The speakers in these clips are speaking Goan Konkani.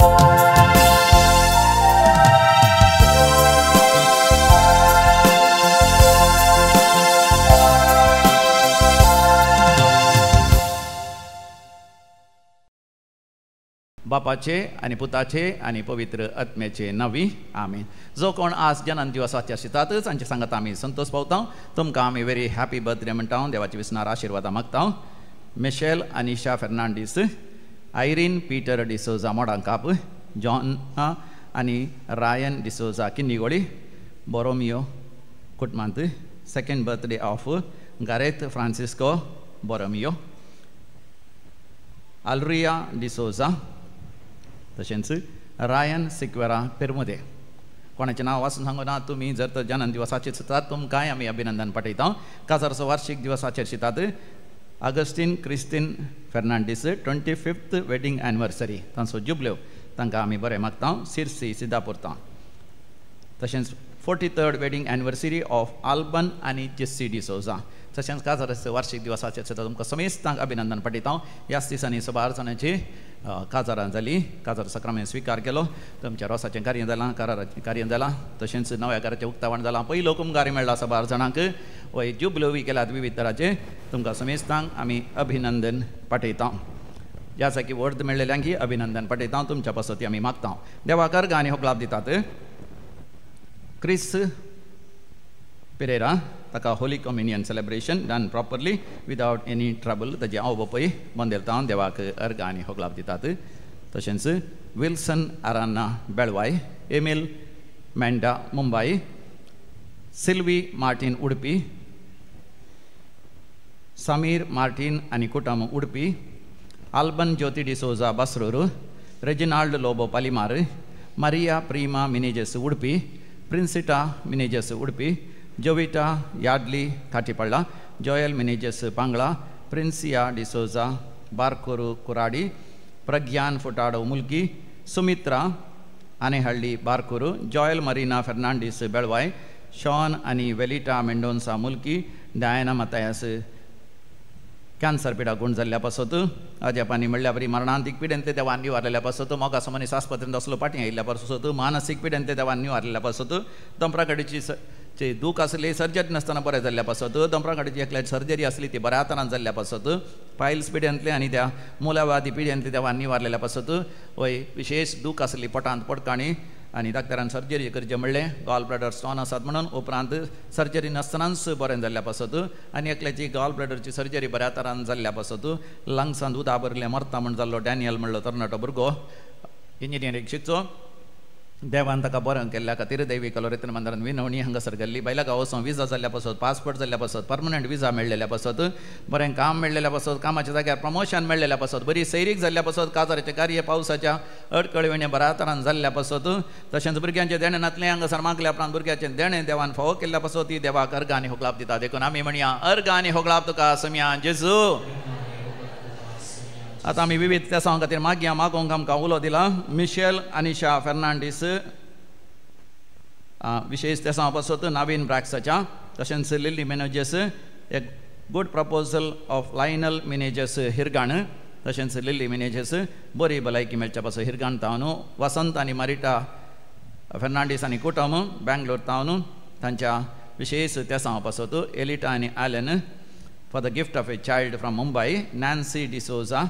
बापाचे आनी पुताचे आनी पवित्र आत्म्याचे नांवी आमीन। जो कोण आज जनन दिवसाच्या शितातच तांचे सांगता आमी संतोष पावता। तुमकां आमी व्हेरी हॅपी बर्थडे म्हणटा। देवाचे विसनार आशिर्वादां मागता। Michelle Anisha Fernandes, Irene Peter D'Souza Modankap, John आनी रायन डिसोजा किन्नीगोळी, बोरोमियो कुटमांत। Second birthday of Gareth Francisco Borromeo, Alria D'Souza, तशेंच रायन सिक्वेरा पेरमुदे। कोणाचें नांव वाचून सांगू ना। तुमी जर तर जनन दिवसाचेर शितात तुमकांय आमी अभिनंदन पाठयता। काजारचो वार्षीक दिवसाचेर शितात Augustine Christine Fernandes 25th wedding anniversary तांचो जुबल्यो तांकां आमी बरें मागता। सिरसी सिद्धापुरता। तशेंच 43rd wedding anniversary of Alban आनी जेस्सी डिसोजा। तशेंच काजाराचो वार्षीक दिवसाचेर शितात तुमकां समेस्तांक अभिनंदन पाठयता। ह्याच दिसांनी सबार जाणांची काजारां जाली। काजार सक्रामेंत स्विकार केलो। तुमच्या रोसाचें कार्य जालां, कराराचें कार्य जालां, तशेंच नव्या घराचें उक्तावण जालां। पयलो कुमगारी मेळ्ळा सबार जाणांक। वय जुबलोवी केल्यात विविध तराचे। तुमकां समेस्तांक आमी अभिनंदन पाठयता। ज्या सारकी वर्द मेळ्ळेल्यांकी अभिनंदन पाठयता। तुमच्या पासत आमी मागता। देवाक अर्घ आनी होगलाप दितात। क्रिस पिरेरा ताका holy communion celebration done properly without any trouble. ताजे हांव बापूय मंदेलता देवाक अर्घ आनी होगलाप दितात। तशेंच Wilson Aranha Belvai, Emil Menda Mumbai, Sylvie Martin Udupi, Sameer Martin आनी कुटम Udupi, Alban Jyoti D'Souza Basrur, Reginald Lobo Palimar, Maria Prima Menezes Udupi, Princita Menezes Udupi, Jovita Yardley Katipalla, Joel Menezes Pangla, Princia D'Souza Barkur Kuradi, Pragyan Futado Mulki, Sumitra Anehalli Barkur, Joel Marina Fernandes Belvai, Sean आनी Velita Mendonca Mulki, Diana Mathias cancer पिडा गूण जाल्ल्या पासत, अजापानी म्हणल्यार बरी मरणांतीक पिडेंतले देवान निवारलेल्या पासत, मोगासो मनीस आस्पत्रेंत असलो फाटीं आयिल्ल्या पासत, मानसीक पिडेंतले देवान निवारलेल्या पासत, दोंपराकडेची दूख आसली सर्जरी नासतना बरें जाल्ल्या पासत, दोंपराकडेची एकल्याची सर्जरी आसली ती बऱ्या तरान जाल्ल्या पासत, पायल्स पिडेंतले आनी त्या मुलावादी पिडेंतले देवान निवारलेल्या पासत, वय विशेष दूख आसली पोटांत पोटकाणी आनी डाक्टरान सर्जरी करचें म्हणलें, गॉल ब्लॅडर स्टोन आसात म्हणून, उपरांत सर्जरी नासतनाच बरें जाल्ल्या पासत, आनी एकल्याची गॉल ब्लॅडरची सर्जरी बऱ्या तरान जाल्ल्या पासत, लंग्सान उदक भरलें मरता म्हण जाल्लो डॅनियल म्हणलो तरणाटो भुरगो इंजिनियरींग शिकचो, देवान ताका बरें केल्ल्या खातीर दैवी कलोरेतन मंदिरान विनवणी हांगासर गेल्ली। बायला गांवचो विजा जाल्ल्या पासत, पासपोर्ट जाल्ल्या पासत, परमनंट विजा मेळ्ळेल्या पासत, बरें काम मेळ्ळेल्या पासत, कामाच्या जाग्यार प्रमोशन मेळ्ळेल्या पासत, बरी सैरीक जाल्ल्या पासत, काजाराचें कार्य पावसाच्या अडकळविणे बऱ्या तरान जाल्ल्या पासत, तशेंच भुरग्यांचें देणें नातलें हांगासर मागल्या उपरांत भुरग्याचें देणें देवान फावो केल्ल्या पासत ती देवाक अर्घ आनी होगलाप दिता। देखून आमी म्हणया अर्घ आनी होगलाप तुका समिया जेजू। आतां आमी विविध तेसां खातीर मागया मागोवंक आमकां उलो दिला। मिशेल अनिशा फेर्नांडीस विशेष तेसां पासत नावीन ब्रॅक्साच्या, तशेंच लिली मेनेजस एक good proposal of Lionel Menezes Hirgan, तशेंच लिली मेनेजस बरी भलायकी मेळच्या पासत हिरगाण तावन, वसंत आनी मारिटा फेर्नांडीस आनी कुटम बेंगलोर तावन तांच्या विशेष तेसां पासत, एलिटा आनी Allen for the gift of a child from Mumbai, Nancy D'Souza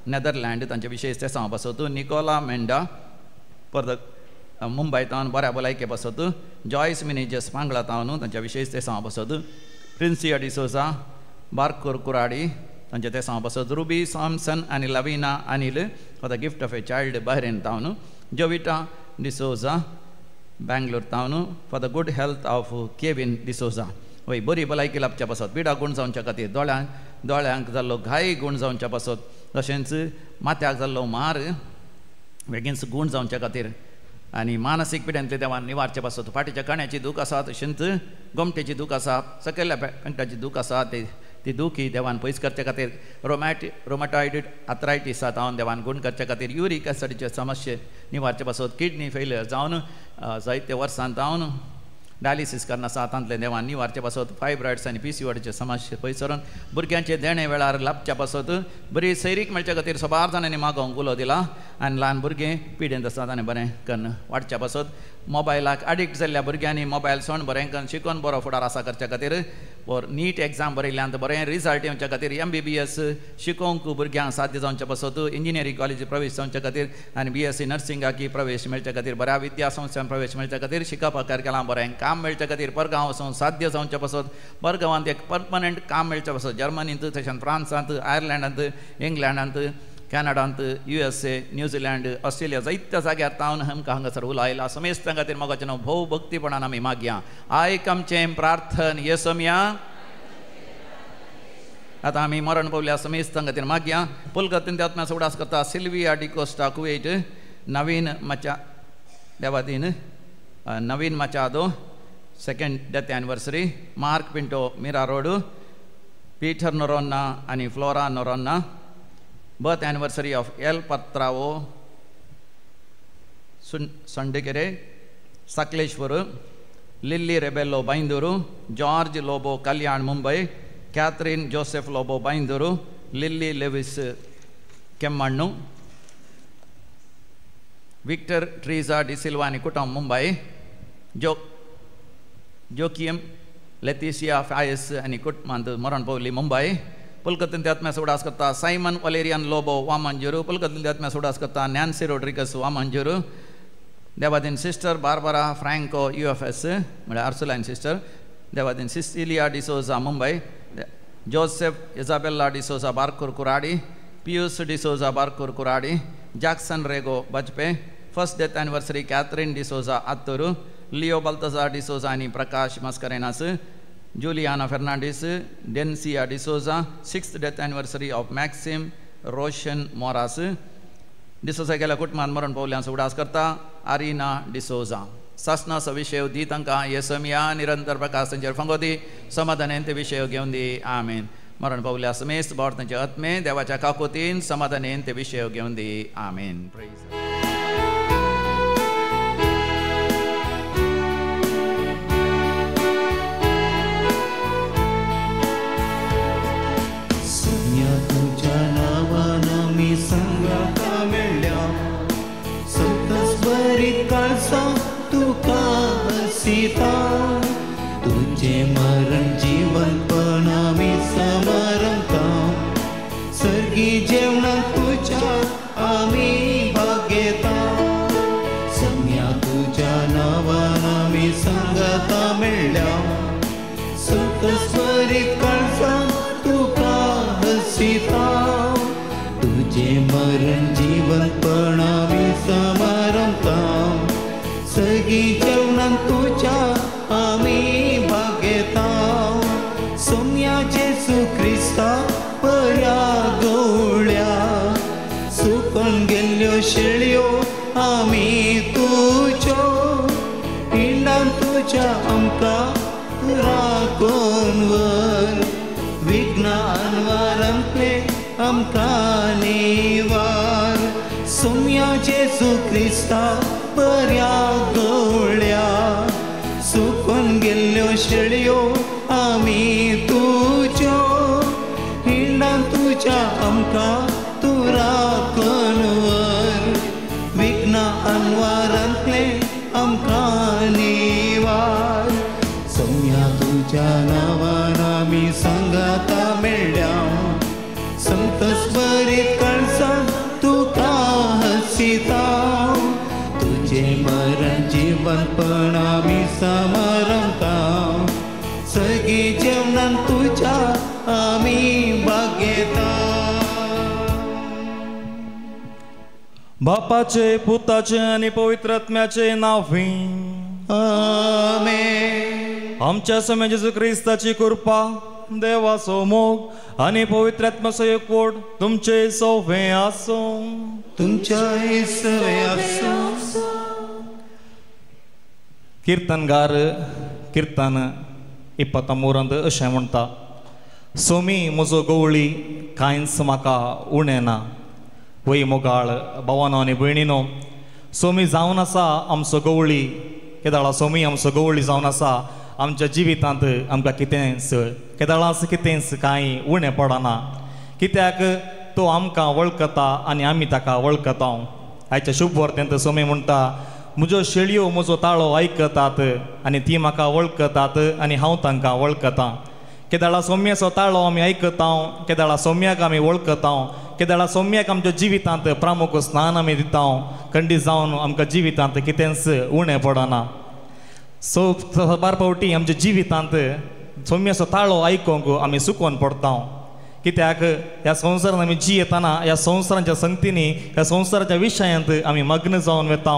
Netherland तांचे विशेष तेसां पासत, Nicola Menda for the Mumbai तावन बऱ्या भलायके पासत, जॉयस मिनेजस पांगळा तावन तांच्या विशेष तेसां पासत, प्रिन्सिया डिसोजा बारकोर कुराडी तांच्या तेसां पासत, रुबी सॉमसन आनी Lavina Anil for the gift of a child Bahrain तावन, जोविटा D'Souza Bangalore तावन for the good health of Kevin D'Souza. वय बरी भलायकी लाभच्या पासत, पिडा गूण जावच्या खातीर, दोळ्यांक जाल्लो घाय गूण जावच्या पासत, तशेंच माथ्याक जाल्लो मार बेगीनच गूण जावच्या खातीर आनी मानसीक पिड्यांतले देवान निवारचे पासत, फाटीच्या काण्याची दूख आसा, तशेंच गोमटेची दूख आसा, सकयल्या पेंटाची दूख आसा, ती दूख ही देवान पयस करचे खातीर, रोमॅटॉयड आर्थरायटीस जावन देवान गूण करचे खातीर, युरीक एसिडीचे समस्ये निवारचे पासत, किडनी फेलियर जावन जायते वर्सां जावन डायलिसीस करना आसा तांतलें देवान निवारचे पासत फायब्रॉयड्स आनी PCODचे समस्या पयस सरून भुरग्यांचे देणे वेळार लाबच्या पासत बरी सैरीक मेळच्या खातीर सबार जाणांनी मागोवंक उलो दिला आनी ल्हान भुरगें पिडेंत आसात आनी बरें कन्न वाडच्या पासत मोबायलाक एडिक्ट जाल्ल्या भुरग्यांनी मोबायल सोण बरें कन्न शिकोवन बरो फुडार आसा करच्या खातीर और नीट एग्जाम बरयल्ल्यान बरें रिजल्ट येवच्या खातीर MBBS शिकोवंक भुरग्यांक साध्य जावच्या पासत इंजिनियरींग कॉलेजी प्रवेश जावच्या खातीर आनी BSc नर्सिंगाक प्रवेश मेळच्या खातीर बऱ्या विद्या संस्थान प्रवेश मेळच्या खातीर शिकप केलां बरें काम मेळच्या खातीर परगांव वचून साध्य जावच्या पासत परगांवांत एक परमनंट काम मेळच्या पासत जर्मनींत तशेंच फ्रांसांत आयर्लंडांत इंग्लंडांत कॅनडांत USA New Zealand Australia जायत्या जाग्यार तावन आमकां हांगासर उलो आयला समेस्तां खातीर मोगाचें नांव भोव भक्तीपणान आमी मागया. आयक आमचें प्रार्थन येसमया. आतां आमी मरण पावल्या समेस्तां खातीर मागया. पुलकतीन आत्म्या उडास करता सिल्विया डिकोस्टा कुवेट नवीन मचा Devadin Naveen Machado second death anniversary Mark Pinto Mira road Peter Noronha आनी Flora Noronha birth anniversary of L Patrao Sandekere Sakleshwar Lily Rebello Byndoor George Lobo Kalyan Mumbai Catherine Joseph Lobo Byndoor Lily Lewis Kemmannu Victor Treesa D'Silva आनी कुटुंब मुंबय जोकियम लेतिसिया फायस आनी कुटुंबांत मरण पावली मुंबय पुलकतीन आत्म्या उडास करता सायमन वलेरियन लोबो वामंजूर पुलकतीन आत्म्या उडास करता नॅन्सी रोड्रिगस वामंजूर देवादीन सिस्टर बार्बरा फ्रँको UFS म्हळ्यार आर्सुलायन सिस्टर देवादीन Cecilia D'Souza Mumbai Joseph Isabella D'Souza Barkur Kuradi Pius D'Souza Barkur Kuradi Jackson Rego Bajpe first death anniversary Catherine D'Souza Attur Leo Baltazar D'Souza आनी Prakash Mascarenhas Juliana Fernandes Dencia D'Souza sixth death anniversary of Maxim Roshan Moras D'Souza गेल्या कुटुंबान मरण पावल्यांचो उडास करता आरिना डिसोजा. सासनाचो विशय दी तांकां येसमया निरंतर प्रकाश तांचेर फांगो दी समाधानेन ते विशय घेवन दी. आमेन. मरण पावल्या समेस्त बोर तांचे आत्मे देवाच्या काकोतीन समाधानेन ते विशय घेवन दी. आमेन. प्रेज. तुझे मरण जीवनपण आमी समारंभता सर्गी जेवणात तुझ्या आमी भागेता सम्या तुझ्या नावान आमी सांगाता मेळ्ळ्या संत स्वरीत काळजा तुका हसिता तुझे मरण जीवनपण आमी समारंभता सगी जेवणात तुझ्या आमी भागेता सोम्या जेसू क्रिस्ता बऱ्या गवळ्या सुकून गेल्ल्यो शेळयो आमी तुज्यो पिंडान तुज्या आमकां राखून व्हर विघ्न अनवारांतले आमकां निवार सोम्या जेसू क्रिस्ता बऱ्या गवळ्या सुकून गेल्ल्यो शेळयो आमी तुज्यो हिंडान तुज्या आमकां तूं राखून व्हर विघ्न अनवारांतले आमकां निवार सोम्या तुज्या नांवान आमी सांगाता मेळ्ळ्या संत स्मरीत काळजा तुका हसिता तुझे मरण जीवनपण आमी समारंभता सगी जेवणान तुझ्या आमी भागेता. बापाचे पुताचे आनी पवित्र आत्म्याचे नांवी आमेन. आमच्या स्वामी जेजू क्रिस्ताची कृपा देवाचो मोग आनी पवित्र आत्म्याचो एकवट तुमचे सोवे आसूं. तुमच्या सवे आसूं. कीर्तनगार कीर्तन 23 अशें म्हणटा सोमी म्हजो गवळी कांयच म्हाका उणें ना. वय मोगाळ भावानो आनी भयणीनो सोमी जावन आसा आमचो गवळी केदाळा सोमी आमचो गवळी जावन आसा. आमच्या जिवितांत आमकां कितेंच केदाळांच कितेंच कांय उणें पडना, कित्याक तो आमकां वळखता आनी आमी ताका वळखता. आयच्या शुभ वार्तेंत सोमी म्हणटा, म्हज्यो शेळयो म्हजो ताळो आयकतात आनी ती म्हाका वळखतात आनी हांव तांकां वळखतां. केदाळा सोम्याचो ताळो आमी आयकता, केदाळा सोम्याक आमी वळखता, केदाळा सोम्याक आमच्या जिवितांत प्रामुख स्नान आमी दिता. खंडीत जावन आमकां जिवितांत कितेंच उणें पडना. सो साबार फावटी आमच्या जिवितांत सोम्याचो ताळो आयकूंक आमी सुकोवन पडटा, कित्याक ह्या संवसारांत आमी जियेतना ह्या संवसाराच्या संगतींनी ह्या संवसाराच्या विशयांत आमी मग्न जावन वता.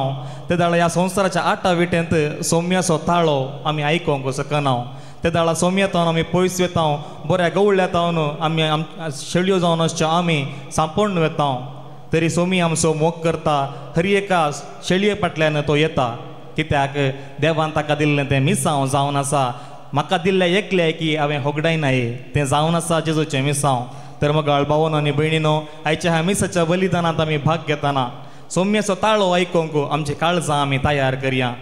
ते दाळा ह्या संवसाराच्या आटा विटेंत सोम्याचो ताळो आमी आयकूंक शकना. ते दाळा सोम्यातावन आमी पयस वता, बऱ्या गवळ्यातावन आमी शेळयो जावन आसच्यो आमी सांपोवन वता. तरी सोमी आमचो मोग करता, हर एका शेळये फाटल्यान तो येता, कित्याक देवान ताका दिल्लें तें मिसांव जावन आसा. म्हाका दिल्लें एकलें की हांवें होगडायनाय तें जावन आसा जेजूचें मिसांव. तर मगाळ भावनो आनी भयणीनो, आयच्या ह्या मिसाच्या बलिदानांत आमी भाग घेतना सोम्याचो ताळो आयकूंक आमची काळजां आमी तयार करया.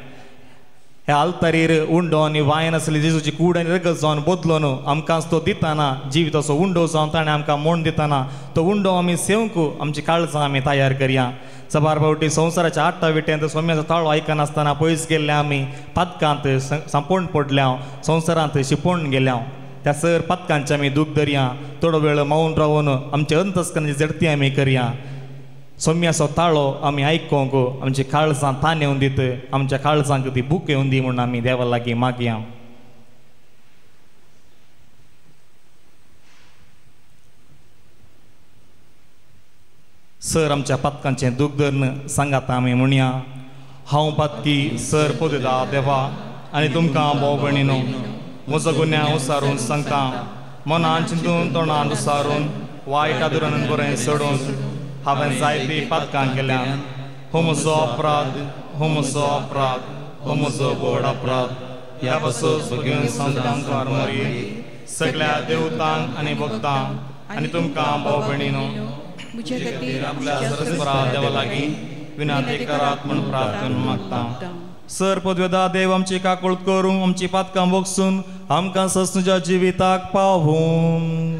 ह्या आल्तारीर उंडो आनी वायन आसली जेजूची कूड आनी रगत जावन बदलून आमकांच तो दितना जिविताचो उंडो जावन ताणें आमकां मोण दितना तो उंडो आमी सेवंक आमची काळजां आमी तयार करया. साबार फावटी संवसाराच्या आठा विटेंत सोम्याचो ताळो आयकनासतना पयस गेल्ले आमी पातकांत सांपोवन पडल्या, संवसारांत शिपोवन गेल्या. त्या सर पातकांचे आमी दूख धरया, थोडो वेळ मावन रावन आमचे अंतस्करणाची झडती आमी करया. सोम्याचो ताळो आमी आयकूंक आमची काळजां तान येवन दीत, आमच्या काळजांक ती भूक येवन दी म्हूण आमी देवा लागीं मागया. सर आमच्या पातकांचें दूख धरून सांगाता आमी म्हणया, हांव पातकी सर पदता देवा आनी तुमकां भाव भयणीनो म्हजो गुन्यांव उसारून सांगता. मनान चिंतून तोंडान उसारून वायट आदरान बरें सोडून हांवें जायती पातकां केल्या. हो म्हजो अपराध, हो म्हजो अपराध, हो म्हजो व्हड अपराध. ह्या पासून भगीन संतांक मरये सगळ्या देवतांक आनी भक्तांक आनी तुमकां भाव भयणीनो म्हज्या खातीर आपल्या सरस्परा देवा लागीं विनंती करात म्हूण प्रार्थना मागता. सर पदवेदा देव आमची काकूळत करूं, आमची पातकां बगसून आमकां ससनुच्या जिविताक पावूं.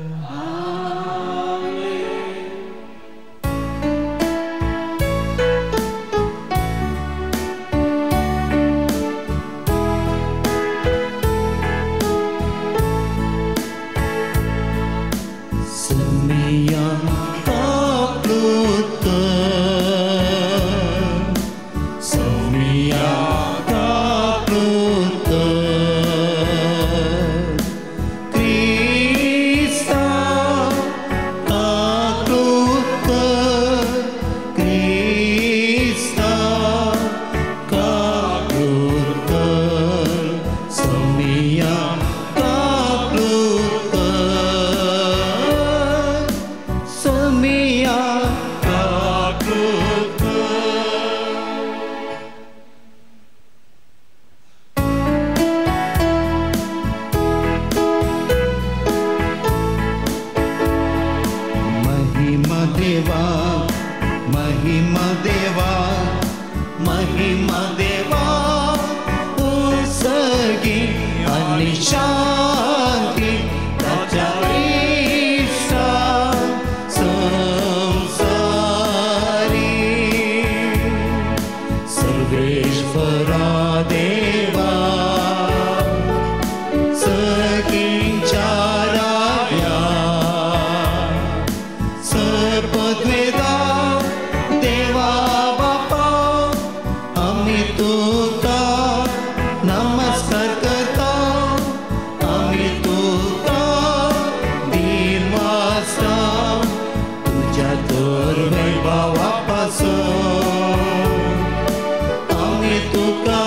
तुका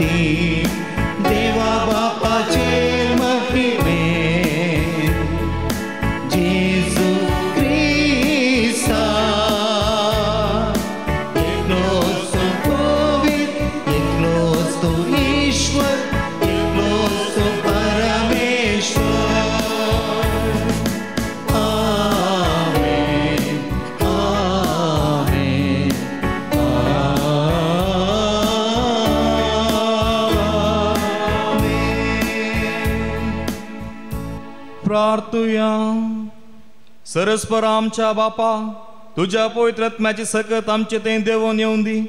ती देवा बापाचे महिमे जेजू क्रिस्ता एकलोच तो पवित्र एकलोच तो ईश्वर एकलोच तो परमेश्वर. आमेन आमेन आमेन. प्रार्थुया. सरस्पर आमच्या बापा तुज्या पवित्र आत्म्याची सकत आमचे थंय देंवोन येवन दी.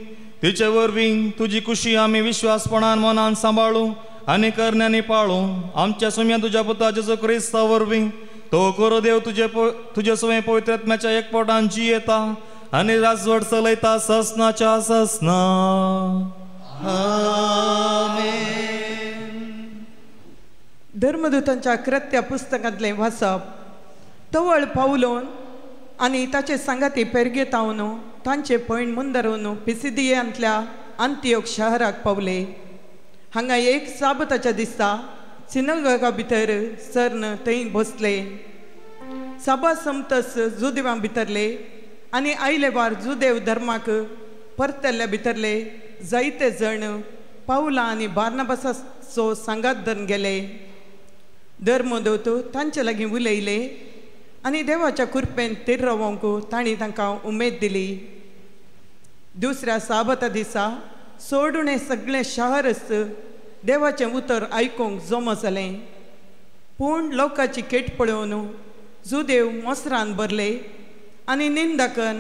तिचे वरवीं तुजी कुशी आमी विश्वासपणान मनान सांबाळू आनी करण्यांनी पाळू. आमच्या सुम्या तुज्या पुता जेजू क्रिस्ता वरवीं तो खरो देव तुजे तुजे सुवें पवित्र आत्म्याच्या एकपोटान जियेता आनी राजवट चलयता ससनाच्या ससना. आमेन. धर्मदूतांच्या कृत्या पुस्तकांतलें वाचप. तवळ पावलोन आनी ताचे सांगाती पेरगेतावन तांचे पैण मुंदरून पिसिदियांतल्या आंतियोक शहराक पावले. हांगा एक साबताच्या दिसा सिनगागा भितर सरन थंय बसले. साबा समतस जुदेवां भितरले आनी आयले वार जुदेव धर्माक परतल्ल्या भितरले जायते जण पावला आनी बार्नाबासाचो सांगात धरून गेले. धर्मदूत तांचे लागीं उलयले आनी देवाच्या कृपेन थीर रावंक तांणी तांकां उमेद दिली. दुसऱ्या साबता दिसा सोडून सगळें शहरच देवाचें उतर आयकूंक जमो जालें. पूण लोकांची केट पळोवन जुदेव मोसरान भरले आनी निंदाकन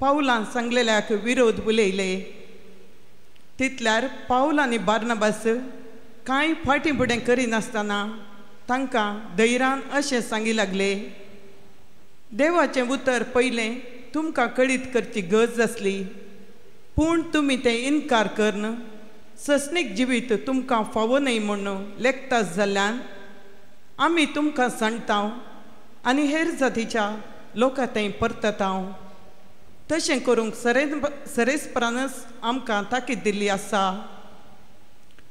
पावलान सांगलेल्याक विरोध उलयले. तितल्यार पावल आनी बार्नाबास कांय फाटीं फुडें करिनासतना तांकां धैर्यान अशें सांगी लागले, देवाचें उतर पयलें तुमकां कळीत करची गरज आसली, पूण तुमी तें इनकार करून ससनीक जिवीत तुमकां फावो न्हय म्हूण लेखता जाल्ल्यान आमी तुमकां सांगता आनी हेर जातीच्या लोकां थंय परतता. तशें करूंक सरेसपरानच आमकां ताकीद दिल्ली आसा.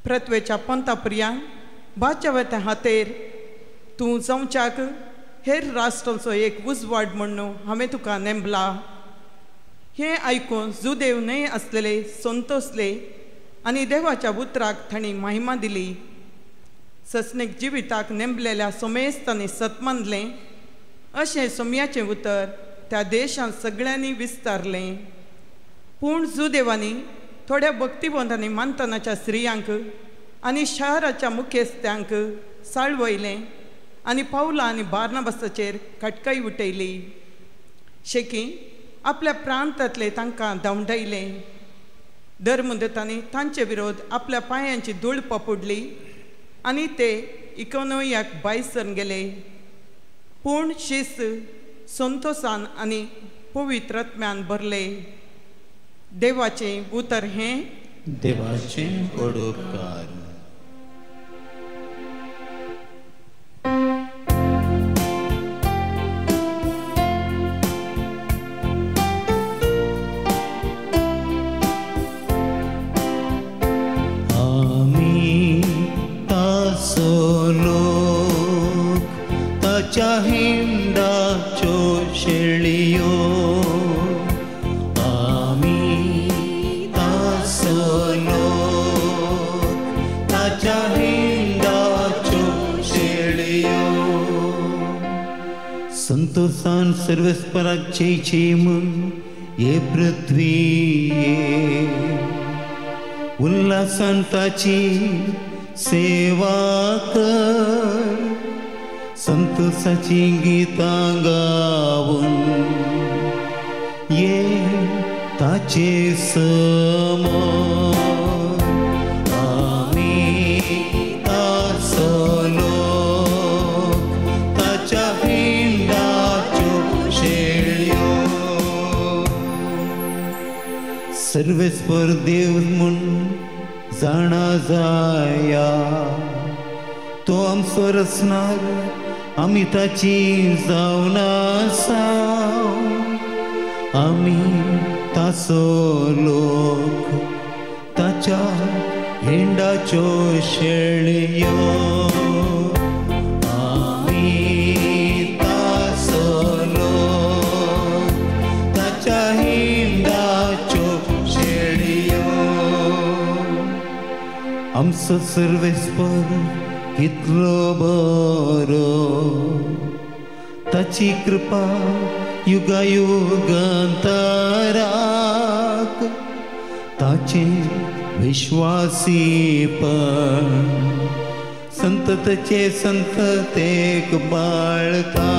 पृथ्वेच्या पंथा पर्यंत बाच्यावेत्या हातेर तूं जावच्याक हेर राष्ट्रांचो एक उजवाड म्हूण हांवें तुका नेमला. हें आयकून जुदेव न्हय आसलेले संतोसले आनी देवाच्या उतराक तांणी महिमा दिली. ससनीक जिविताक नेमलेल्या सोमेस्तांनी सत मानलें अशें सोम्याचें उतर त्या देशांत सगळ्यांनी विस्तारलें. पूण जुदेवांनी थोड्या भक्तिवंतांनी मानतनाच्या स्त्रियांक आनी शहराच्या मुखेस्त्यांक साळवयलें आनी पावला आनी बार्नाबासाचेर खटकाय उठयली. शेकी आपल्या प्रांतांतले तांकां धांवडायले. धर्मदूतांनी तांचे विरोध आपल्या पांयांची धूळ पापुडली आनी ते इकोनोयाक भायर सरून गेले. पूण शिस्त संतोसान आनी पवित्र आत्म्यान भरले. देवाचें उतर हें देवाचें उपकार. आमी ताचो लोक ताच्या हिंडाच्यो शेळयो. आमी ताचो लोक ताच्या हिंडाच्यो शेळयो. संतोषान सर्वेस्पराक जय म्हूण हे पृथ्वीये उल्हासान ताची सेवा कर. संतोषाची गीतां गावन ये ताचे समोर. आमी ताचो लोक ताच्या हिंडाच्यो शेळयो. सर्वेस्पर देव म्हूण जाणा जाया तो आमचो रचणार आमी ताची जावन आसा. आमी ताचो लोक ताच्या हिंडाच्यो शेळयो आमी तासलो ताच्या हिंडाच्यो शेळयो. आमचो सर्वेस्पर कितलो बरो ताची कृपा युगायुगांतराक ताचें विश्वासीपण संततचे संततेक बाळता.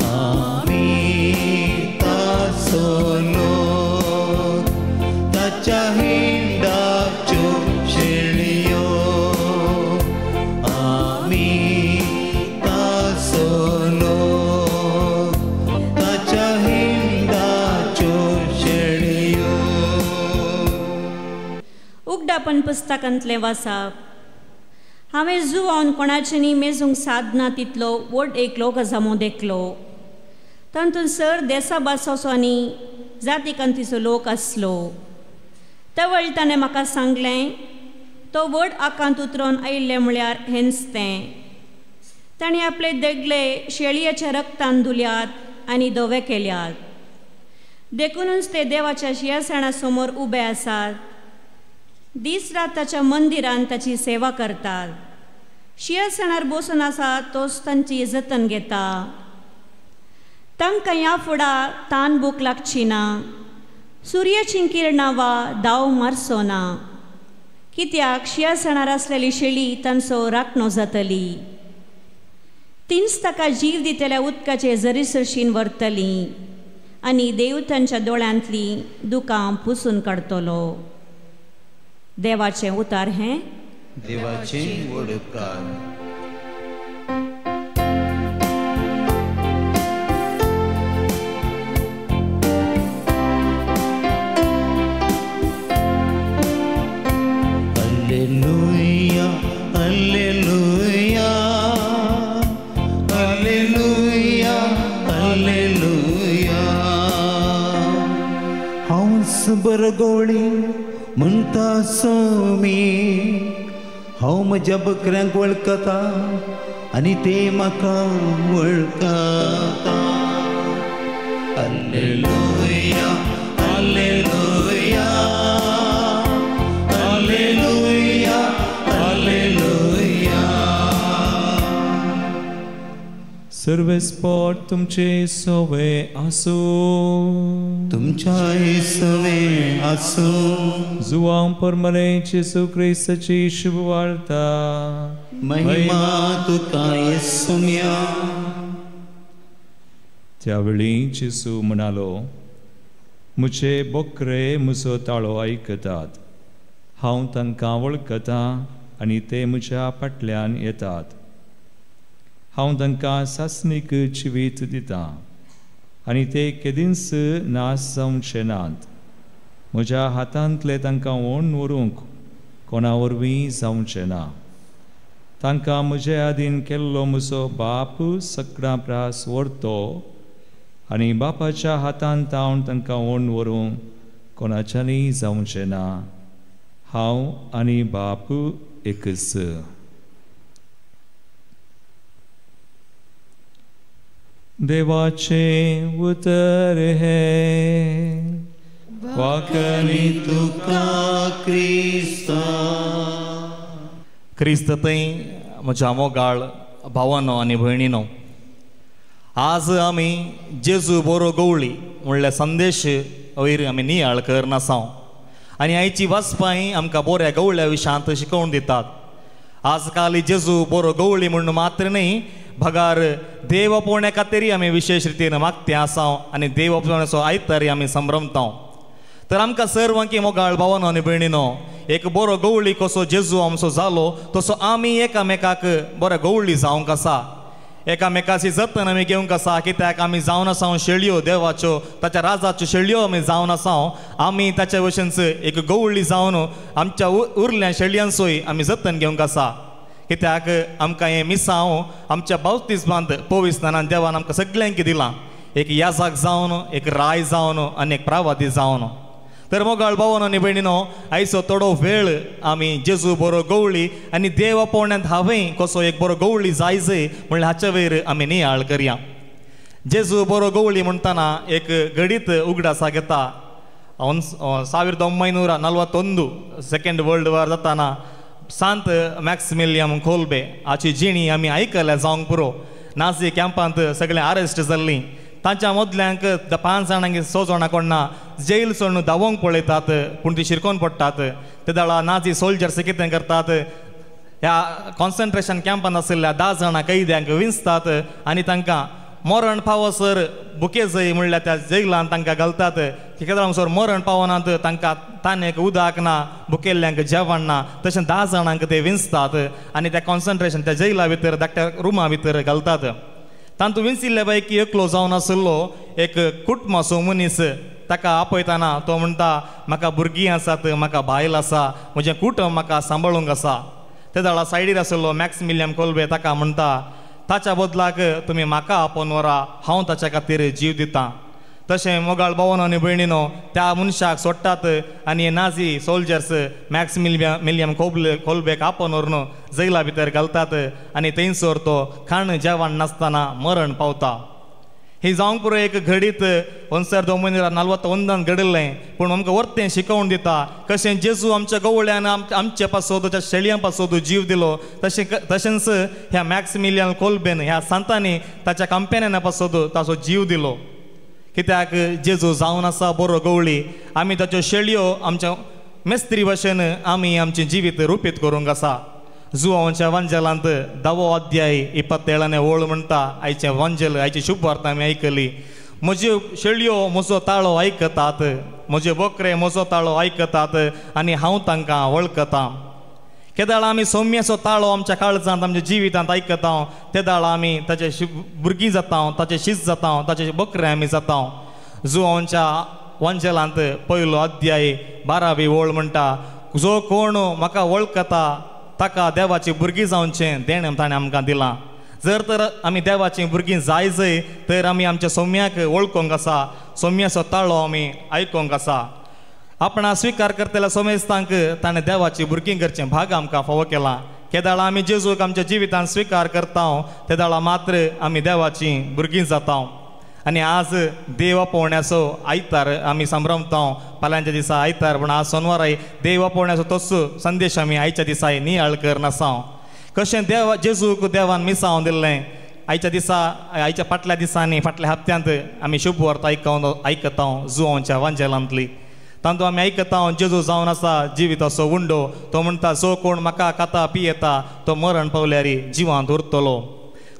आमी तासलो ताच्या हिंडाच्यो शेळयो आमी तासलो ताच्या हिंडाच्यो शेळयो. उगडापण पुस्तकांतलें वाचप. हांवें जुवान कोणाच्यानी मेजूंक सादना तितलो व्हड एक लोकजमो देखलो. तातूंत सर देसा भासाचो आनी जाती कांतीचो लोक आसलो. तवळ ताणें म्हाका सांगलें तो व्हड आकांत उतरोन आयिल्लें म्हळ्यार हेंच तें. ताणें आपले देगले शेळयेच्या रक्तान धुल्यात आनी धवे केल्यात, देखुनूच ते देवाच्या शिंयासणा समोर उबे आसात. दीस रात ताच्या मंदिरान ताची सेवा करतात. शिंयासणार बसून आसा तोच तांची जतन घेता. तांकां ह्या फुडा तान भूक लागची ना, सुर्याची किरणां वा दाव मारचो ना, कित्याक शिंयासणार आसलेली शेळी तांचो राखणो जातली. तींच ताका जीव दितल्या उदकाचे जरीसरशीन व्हरतली आनी देव तांच्या दोळ्यांतली दुकां पुसून काडटलो. देवाचें उतार हें देवाचें व्हड उपकार. Alleluia, alleluia, alleluia, alleluia. हांवच बरगोळी म्हणटा स्वामी, हांव म्हज्या बकऱ्यांक वळखता आनी ते म्हाका वळखता. Alleluia, alleluia, alleluia, alleluia. सर्वेस्पर तुमचे सवे आसूं, तुमच्याय सवे आसूं. जुवां परमले जेजू क्रिस्ताची शुभवार्ता. महिमा तुका येसुम्या. त्यावेळी जेजू म्हणालो, म्हजे बोकरे म्हजो ताळो आयकतात, हांव तांकां वळखतां आनी ते म्हज्या फाटल्यान येतात. हांव तांकां सासणीक जिवीत दितां आनी ते केदींच नाश जावचे नात. म्हज्या हातांतले तांकां ओण व्हरूंक कोणा वरवीं जावचें ना. तांकां म्हजे आदीन केल्लो म्हजो बाप सगळ्यां प्रास व्हरतो आनी बापाच्या हातान तावन तांकां ओण व्हरूंक कोणाच्यानूय जावचें ना. हांव आनी बाप एकच. देवाचें उतर हें. वाकणी तुका क्रिस्ता. क्रिस्त थंय म्हज्या मोगाळ भावानो आनी भयणीनो, आज आमी जेजू बरो गवळी म्हणल्यार संदेश वयर आमी नियाळ करनासांव आनी आयची वाचपां आमकां बऱ्या गवळ्या विशयांत शिकोवन दितात. आज काल जेजू बरो गवळी म्हूण मात्र न्ही, बगार देव आपोवण्या खातीर आमी विशेश रितीन मागते आसाव आनी देव आपोवण्याचो आयतारी आमी संभ्रमताव. तर आमकां सर्वांकी मोगाळ भावानो आनी भयणीनो, एक बरो गवळी कसो जेजू आमचो जालो तसो आमी एकामेकाक बरो गवळी जावंक आसा, एकामेकाची जतन आमी घेवंक आसा. कित्याक आमी जावन आसाव शेळयो देवाच्यो, ताच्या राजाच्यो शेळयो आमी जावन आसाव. आमी ताच्या भशेनच एक गवळी जावन आमच्या उरल्या शेळयांचोय आमी जतन घेवंक आसा. कित्याक आमकां हें मिसांव आमच्या बावतिज्मांत पविस्नानान देवान आमकां सगळ्यांक दिलां, एक याजाक जावन, एक राय जावन आनी एक प्रावादी जावन. तर मोगाळ भावानो आनी भयणीनो, आयचो थोडो वेळ आमी जेजू बरो गवळी आनी देव आपोवण्यांत हांवें कसो एक बरो गवळी जाय जय म्हणल्यार हाचे वयर आमी नियाळ करया. जेजू बरो गवळी म्हणटना एक घडीत उगडासा घेता. 1941 सेकेंड वर्ल्ड वॉर जाताना सांत मॅक्सिमिलियम कोल्बे हाची जिणी आमी आयकल्या जावंक पुरो. नाझी कॅम्पांत सगळे अरेस्ट जाल्लीं, तांच्या मदल्यांक 5 जाणांक 6 जाणां कोणा जेल सोडून धांवोंक पळयतात, पूण ती शिरकोन पडटात. ते वेळार नाझी सोल्जर्स कितें करतात, ह्या कॉन्सन्ट्रेशन कॅम्पांत आशिल्ल्या 10 जाणां कैद्यांक विंचतात आनी तांकां मरण पावसर बुकेजय म्हणल्यार त्या जैलान तांकां घालतात. कितें सर मरण पावनात तांकां तानेक उदक ना, बुकेल्ल्यांक जेवण ना, तशें 10 जाणांक ते विंचतात आनी त्या कॉन्सन्ट्रेशन त्या जैला भितर धाकट्या रुमा भितर घालतात. तातूंत विंचिल्ल्या पैकी एकलो जावन आशिल्लो एक कुटुंबाचो मनीस. ताका आपयतना तो म्हणटा, म्हाका भुरगीं आसात, म्हाका बायल आसा, म्हजें कुटुंब म्हाका सांबाळूंक आसा. ते वेळार सायडीर आशिल्लो मॅक्सिमिलियम कोल्बे ताका म्हणटा, ताच्या बदलाक तुमी म्हाका आपोवन व्हरा, हांव ताच्या खातीर जीव दितां. तशें मोगाळ भावानो आनी भयणीनो, त्या मनशाक सोडटात आनी नाझी सोल्जर्स मॅक्सिमिलियम कोल्बेक आपोवन व्हरून जैला भितर घालतात आनी थंयसर तो खाण जेवण नासतना मरण पावता. ही जावंक पुरो एक घडीत 1941 घडिल्लें, पूण आमकां वर्तें शिकोवन दिता कशें जेजू आमच्या गवळ्यान आमचे पासत, त्या शेळयां पासत जीव दिलो, तशें तशेंच ह्या मॅक्सिमिलियन कोल्बेन ह्या सांतांनी ताच्या कंपेन्याना पासत ताचो जीव दिलो. कित्याक जेजू जावन आसा बरो गवळी. आमी ताच्यो शेळयो आमच्या मेस्त्री भशेन आमी आमचें जिवीत रुपीत करूंक आसा. जुवांच्या वांजेलांत 10वो अध्याय 27 ओळ म्हणटा, आयचें वांजेल आयची शुभवार्ता आमी आयकली. म्हज्यो शेळयो म्हजो ताळो आयकतात, म्हजे बोकरे म्हजो ताळो आयकतात आनी हांव तांकां वळखतां. केदाळा आमी सौम्याचो ताळो आमच्या काळजांत आमच्या जिवितांत आयकता, तेदाळा आमी ताचे भुरगीं जाता, ताचे शीत जाता, ताचे बकरे आमी जाता. जुवांच्या वांजेलांत 1 अध्याय 12वी ओळ म्हणटा, जो कोण म्हाका वळखता ताका देवाची भुरगीं जावचें देणें ताणें आमकां दिलां. जर तर आमी देवाची भुरगीं जाय जय तर आमी आमच्या सौम्याक वळखूंक आसा, सौम्याचो ताळो आमी आयकूंक आसा. आपणा स्विकार करतल्या सोमेस्तांक ताणें देवाची भुरगीं करचें भाग आमकां फावो केलां. केदाळा आमी जेजूक आमच्या जिवितांत स्विकार करता तेदाळा मात्र आमी देवाची भुरगीं जाता. आनी आज देव आपोवण्याचो आयतार आमी संभ्रमता. फाल्यांच्या दिसा आयतार, पूण आज सोनवाराय देव आपोवण्याचो तोच संदेश आमी आयच्या दिसा नियाळ करनासा. कशें देव जेजूक देवान मिसावन दिल्लें आयच्या दिसा, आयच्या फाटल्या दिसांनी फाटल्या हप्त्यांत आमी शुभवार्ता आयकता जुवांच्या वांजेलांतली. तातूंत आमी आयकता जेजू जावन आसा जिविताचो उंडो. तो म्हणटा, जो कोण म्हाका खाता पियेता तो मरण पावल्यार जिवांत उरतलो.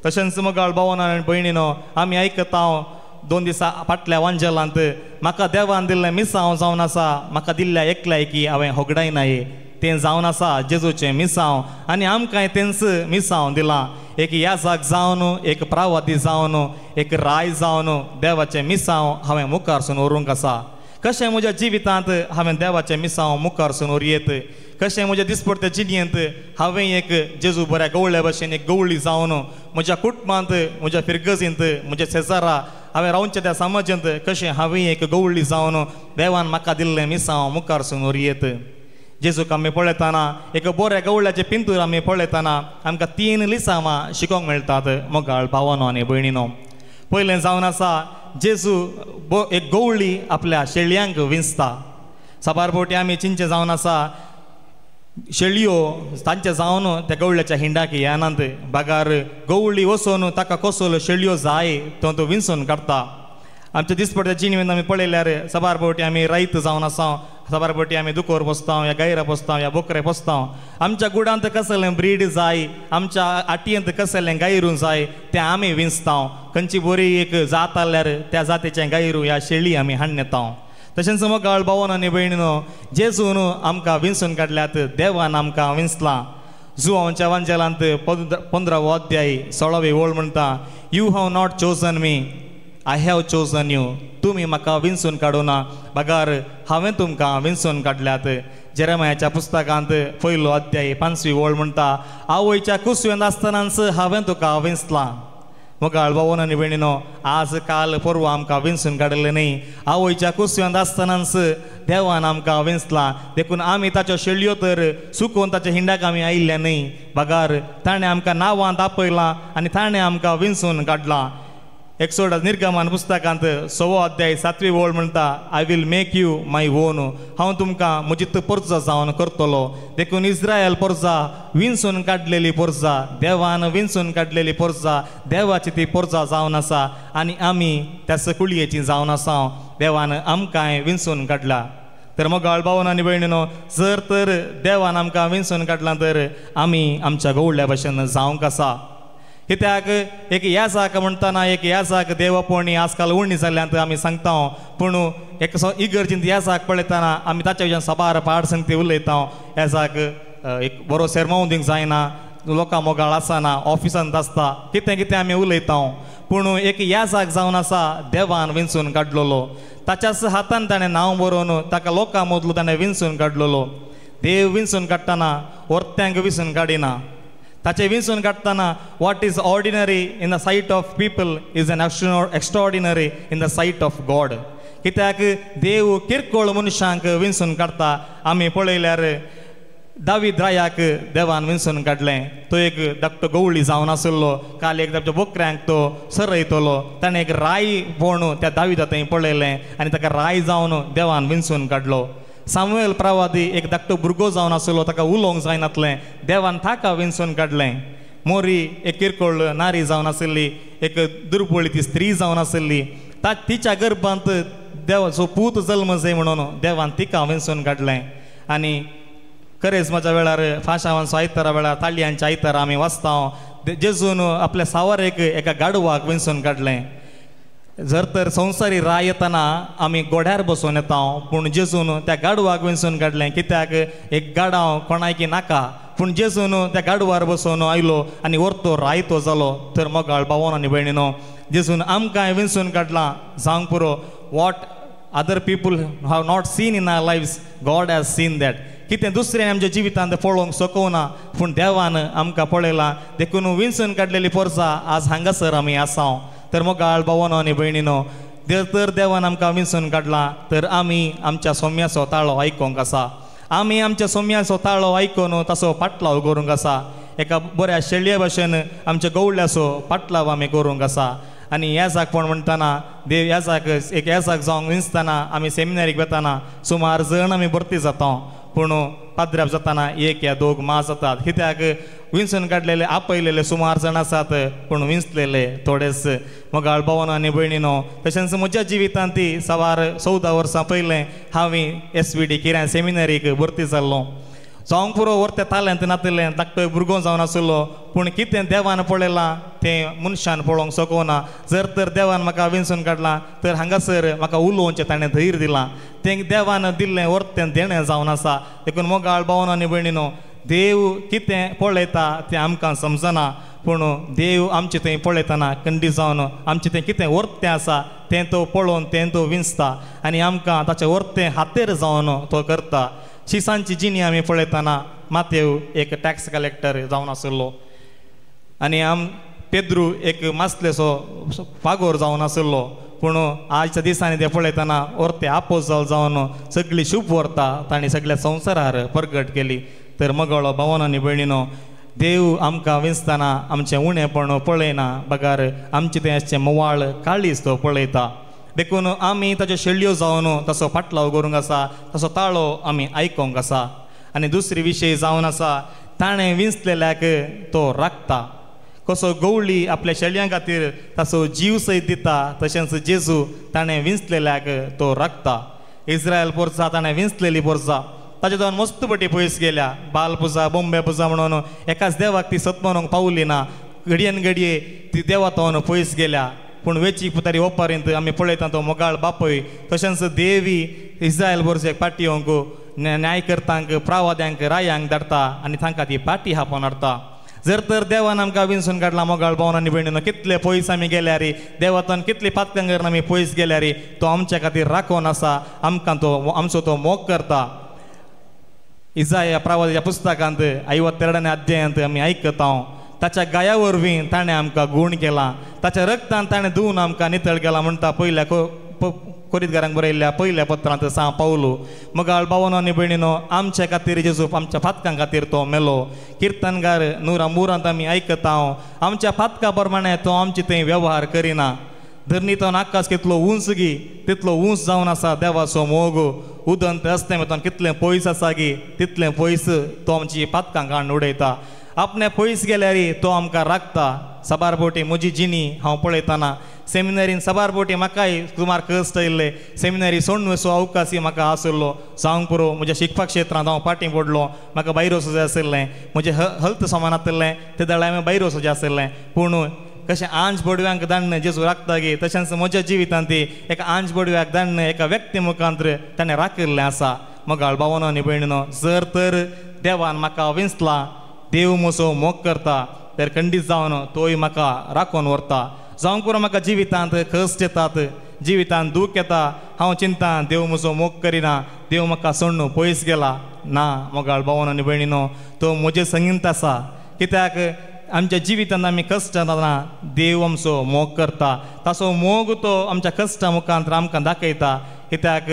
तशेंच मोगाळ भावानो आनी भयणीनो, आमी आयकता 2 दिसा फाटल्या वांजेलांत म्हाका देवान दिल्लें मिसांव जावन आसा, म्हाका दिल्ल्या एकल्याकी हांवें होगडायनाय, तें जावन आसा जेजूचें मिसांव आनी आमकांय तेंच मिसांव दिलां. एक याजाक जावन, एक प्रावादी जावन, एक राय जावन देवाचें मिसांव हांवें मुखारसून व्हरूंक आसा. कशें म्हज्या जिवितांत हांवें देवाचें मिसांव मुखारसून व्हरूं, कशें म्हज्या दिसपडत्या जिणेंत हांवें एक जेजू बऱ्या गवळ्या भशेन एक गवळी जावन म्हज्या कुटुंबांत, म्हज्या फिरगजींत, म्हज्या शेजारा, हांवें रावच्या त्या समाजांत कशें हांवें एक गवळी जावन देवान म्हाका दिल्लें मिसांव मुखारसून व्हरूं. जेजूक आमी पळयतना एक बऱ्या गवळ्याचें पिंतूर आमी पळयतना आमकां 3 लिसांवां शिकोंक मेळटात मोगाळ भावानो आनी भयणीनो. पयलें जावन आसा जेजू एक गवळी आपल्या शेळयांक विंचता. साबार फावटी आमी चिंचे जावन आसा शेळयो तांचे जावन त्या गवळ्याच्या हिंडाक येनात, बागार गवळी वचून ताका कसलो शेळयो जाय तो तो विंचून काडटा. आमच्या दिसपट्ट्या जिणेंत आमी पळयल्यार साबार फावटी आमी रायत जावन आसा, साबार फावटी आमी दुकोर पोसता, या गायरां पोसता, या बोकरे पोसता. आमच्या गुडांत कसलें ब्रीड जाय, आमच्या आटयेंत कसलें गायरूं जाय तें आमी विंचता. खंयची बरी एक जात आसल्यार त्या जातीचें गायरूं या शेळी आमी हाडून येता. तशेंच मोगाळ भावानो आनी भयणीनो, जेजून आमकां विंचून काडल्यात, देवान आमकां विंचलां. जुवांच्या वांजेलांत 15वो अध्याय 16वी ओळ म्हणटा, you have not chosen me, I have chosen you. तुमी म्हाका विंचून काडूना, बगार हांवें तुमकां विंचून काडल्यात. जेरेमायाच्या पुस्तकांत 1 अध्याय 5वी ओळ म्हणटा, आवयच्या कुसवेंत आसतनाच हांवें तुका विंचलां. मोगाळ भावानो आनी भयणीनो, आज काल परवां आमकां विंचून काडलें न्ही, आवयच्या कुसव्यांत आसतनाच देवान आमकां विंचलां. देखून आमी ताच्यो शेळयो तर चुकोवन ताच्या हिंडाक आमी आयिल्ले न्हय, बगार ताणें आमकां नांवांत आपयलां आनी ताणें आमकां विंचून काडलां. एक्सोडस निर्गमन पुस्तकांत 6वो अध्याय 7वी ओळ म्हणटा, I will make you my own, हांव तुमकां म्हजी परजा जावन करतलो. देखून इस्रायल परजा विंचून काडलेली परजा, देवान विंचून काडलेली परजा, देवाची ती परजा जावन आसा आनी आमी त्या कुळयेची जावन आसा. देवान आमकांय विंचून काडला. तर मोगाळ भावन आनी भयणीनो, जर तर देवान आमकां विंचून काडला तर आमी आमच्या गवळ्या भशेन जावंक आसा. कित्याक एक याजाक म्हणटना एक याजाक देवपणी आजकाल उणी जाल्ल्यान आमी सांगता, पूण एक इगर्जींत याजाक पळयतना आमी ताच्या विशयान साबार पाड संगती उलयता. याजाक एक बरो सेरमांव दिवंक जायना, लोकां मोगाळ आसना, ऑफिसांत आसता, कितें कितें आमी उलयता. पूण एक याजाक जावन आसा देवान विंचून काडलेलो, ताच्याच हातान ताणें नांव बरोवन ताका लोकां मदलो ताणें विंचून काडलेलो. देव विंचून काडटना वर्त्यांक विंचून काडिना. ताचे विंचून काडटना what is ordinary in the sight of people is an extraordinary in the sight of God. कित्याक देव किरकोळ मनशांक विंचून काडटा. आमी पळयल्यार दावीद रायाक देवान विंचून काडलें. तो एक धाकटो गवळी जावन आसलो, काल एक धाकटो बोकऱ्यांक तो सरयतलो, ताणें एक राय पोण त्या दाविदा थंय पळयलें आनी ताका राय जावन देवान विंचून काडलो. सामुएल प्रवादी एक धाकटो भुरगो जावन आसलो, ताका उलोवंक जायनातलें, देवान ताका विंचून काडलें. मोरी एक किरकोळ नारी जावन आशिल्ली, एक दुर्बळी ती स्त्री जावन आशिल्ली, तिच्या गर्भांत देवाचो पूत जल्म जाय म्हणून देवान तिका विंचून काडलें. आनी करेजमाच्या वेळार फाशावांचो आयतारा वेळार ताळयांच्या आयतारा आमी वाचता, जेजून आपल्या सावारेक एका गाडवाक विंचून काडलें. जर तर संवसारी राय येतना आमी गोड्यार बसून येता, पूण जेजून त्या गाडवाक विंचून काडलें. कित्याक एक गाडाव कोणायकी नाका, पूण जेजून त्या गाडवार बसून आयलो आनी वरतो राय तो जालो. तर मोगाळ भावन आनी भयणीनो, जेजून आमकांय विंचून काडलां. जावंक पुरो, what other people have not seen in our lives, God has seen that. कितें दुसरें आमच्या जिवितांत पळोवंक शकना, पूण देवान आमकां पळयलां. देखून विंचून काडलेली पोरसा आज हांगासर आमी आसा. तर मोगाळ भावानो आनी भयणीनो, तर देवान आमकां विंचून काडला तर आमी आमच्या सोम्याचो ताळो आयकोंक आसा. आमी आमच्या सोम्याचो ताळो आयकून ताचो पाटलाव करूंक आसा. एका बऱ्या शेळये भशेन आमच्या गवळ्याचो पाटलाव आमी करूंक आसा. आनी याजाकपण म्हणटना देव याजाक एक याजाक जावंक विंचतना आमी सेमिनारीक वतना सुमार जण आमी भरती जाता, पूण पाद्र्याप जातना एक या दोग मा जातात. कित्याक विंचून काडलेले आपयलेले सुमार जाण आसात, पूण विंचलेले थोडेच. मोगाळ भावानो आनी भयणीनो, तशेंच म्हज्या जिवितांत ती सवार 14 वर्सां पयलें हांवें SVD किऱ्यान सेमिनारीक भरती जाल्लो. जावंक पुरो वरते तालेंत नातिल्लें, धाकटो भुरगो जावन आसलो, पूण कितें देवान पळयलां तें मनशान पळोवंक शकना. जर तर देवान म्हाका विंचून काडलां तर हांगासर म्हाका उलोवचें ताणें धैर्य दिलां, तें देवान दिल्लें वरतें देणें जावन आसा. देखून मोगाळ भावानो आनी भयणीनो, देव कितें पळयता तें आमकां समजना, पूण देव आमचें थंय पळयतना कंडी जावन आमचें थंय कितें वरतें आसा तें तो पळोवन तें तो विंचता आनी आमकां ताचें वरतें हातेर जावन तो करता. शिसांची जिणी आमी पळयतना मातेव एक टॅक्स कलेक्टर जावन आसलो आनी आम पेद्रू एक मासलेसो फागोर जावन आसलो, पूण आजच्या दिसांनी ते पळयतना वरते आपोजाल जावन सगळी शुभ व्हरता तांणी सगळ्या संवसारार परगट केली. तर मगळो भावानो आनी भयणीनो, देव आमकां विंचतना आमचें उणेपण पळयना, बगार आमचें तें आसचें मोवाळ काळीज तो पळयता. देखून आमी ताच्यो शेळयो जावन ताचो पाटलाव करूंक आसा, ताचो ताळो आमी आयकोंक आसा. आनी दुसरी विशय जावन आसा, ताणें विंचलेल्याक तो राखता. कसो गवळी आपल्या शेळयां खातीर ताचो जीव सयत दिता, तशेंच जेजू ताणें विंचलेल्याक तो राखता. इस्रायल पोरसा ताणें विंचलेली पोरसा ताचे जावन मस्त पटी पयस गेल्या. बाल पुजा बोंबे पुजा म्हणून एकाच देवाक ती सत म्हणूंक पावली ना, घडयेन घडये ती देवा तावन पयस गेल्या. पूण वेची पुतारी ओपारींत आमी पळयता तो मोगाळ बापूय, तशेंच देवी इस्रायल बोरसेक पाटी येवंक न्यायकर्तांक प्रावाद्यांक रायांक धाडटा आनी तांकां ती पाटी हापोवन हाडटा. जर तर देवान आमकां विंचून काडला मोगाळ भावन आनी भयणीनो, कितले पयस आमी गेल्यार, देवातून कितले पातकां करून आमी पयस गेल्यार तो आमच्या खातीर राखोवन आसा, आमकां तो आमचो तो मोग करता. इजाया प्रावाद्याच्या पुस्तकांत 52 अध्यायांत आमी आयकता, ताच्या गाया वरवीं ताणें आमकां गूण केला, ताच्या रक्तान ताणें धुवन आमकां नितळ केला म्हणटा पयल्या कोरितगारांक बरयल्ल्या पयल्या पत्रांत सांव पावलो मगाळ बावनो आनी भयणीनो आमच्या खातीर जेजू आमच्या फातकां खातीर तो मेलो. किर्तनगार नुरा मुरांत आमी आयकता आमच्या फातका प्रमाणे तो आमचे थंय वेव्हार करिना. धरणींतल्यान आकाश कितलो उंच गी तितलो उंच जावन आसा देवाचो मोग. उदंत अस्तेमेंतल्यान कितलें पयस आसा गी तितलें पयस तो आमची पातकां काडून उडयता. आपणे पयस गेल्यार तो आमकां राखता. साबार बोटी म्हजी जिणी हांव पळयतना सेमिनरीन साबार बोटी म्हाकाय सुमार कश्ट आयिल्ले. सेमिनरी सोडून असो अवकाशय म्हाका आशिल्लो जावंक पुरो. म्हज्या शिकपाक क्षेत्रांत हांव फाटीं पडलो. म्हाका भायर वचूं जाय आशिल्लें. म्हजें हेल्थ सामान आशिल्लें ते वेळार हांवें भायर वचूं जाय आशिल्लें. पूण कशें आंज बडव्यांक दाण्ण जेजू राखता गी तशेंच म्हज्या जिवितांत ती एका आंज बडव्याक दाण्ण एका व्यक्ती मुखांत ताणें राखिल्लें आसा. मगाळ बावनो आनी भयणीनो जर तर देवान म्हाका विंचला देव म्हजो मोग करता तर खंडीत जावन तोय म्हाका राखून व्हरता. जावंक पुरो म्हाका जिवितांत कश्ट येतात जिवितांत दूख येता. हांव चिंता देव म्हजो मोग करिना देव म्हाका सोडून पयस गेला. ना मोगाळ बावनो आनी भयणीनो तो म्हजे संगीत आसा. कित्याक आमच्या जिवितांत आमी कश्ट जातना देव आमचो मोग करता. ताचो मोग तो आमच्या कश्टा मुखांत आमकां दाखयता. कित्याक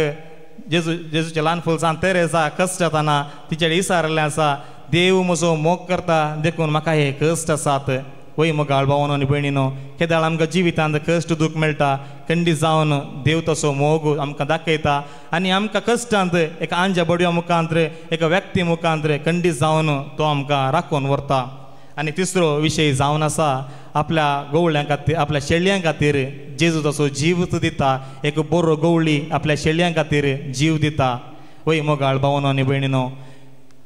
जेजू जेजूचें ल्हान फुलसान तेरेजा कश्ट जातना तिचेर विचारिल्लें आसा देव म्हजो मोग करता देखून म्हाका हे कश्ट आसात. वय मोगाळ भावानो आनी भयणीनो केदाळ आमकां जिवितांत कश्ट दूख मेळटा खंडीत जावन देव तसो मोग आमकां दाखयता आनी आमकां कश्टांत एका आंज्या बडव्या मुखांत एका व्यक्ती मुखांत खंडीत जावन तो आमकां राखून व्हरता. आनी तिसरो विशय जावन आसा आपल्या गवळ्यां खातीर आपल्या शेळयां खातीर जेजू तसो जीव दिता. एक बरो गवळी आपल्या शेळयां खातीर जीव दिता. वय मोगाळ भावानो आनी भयणीनो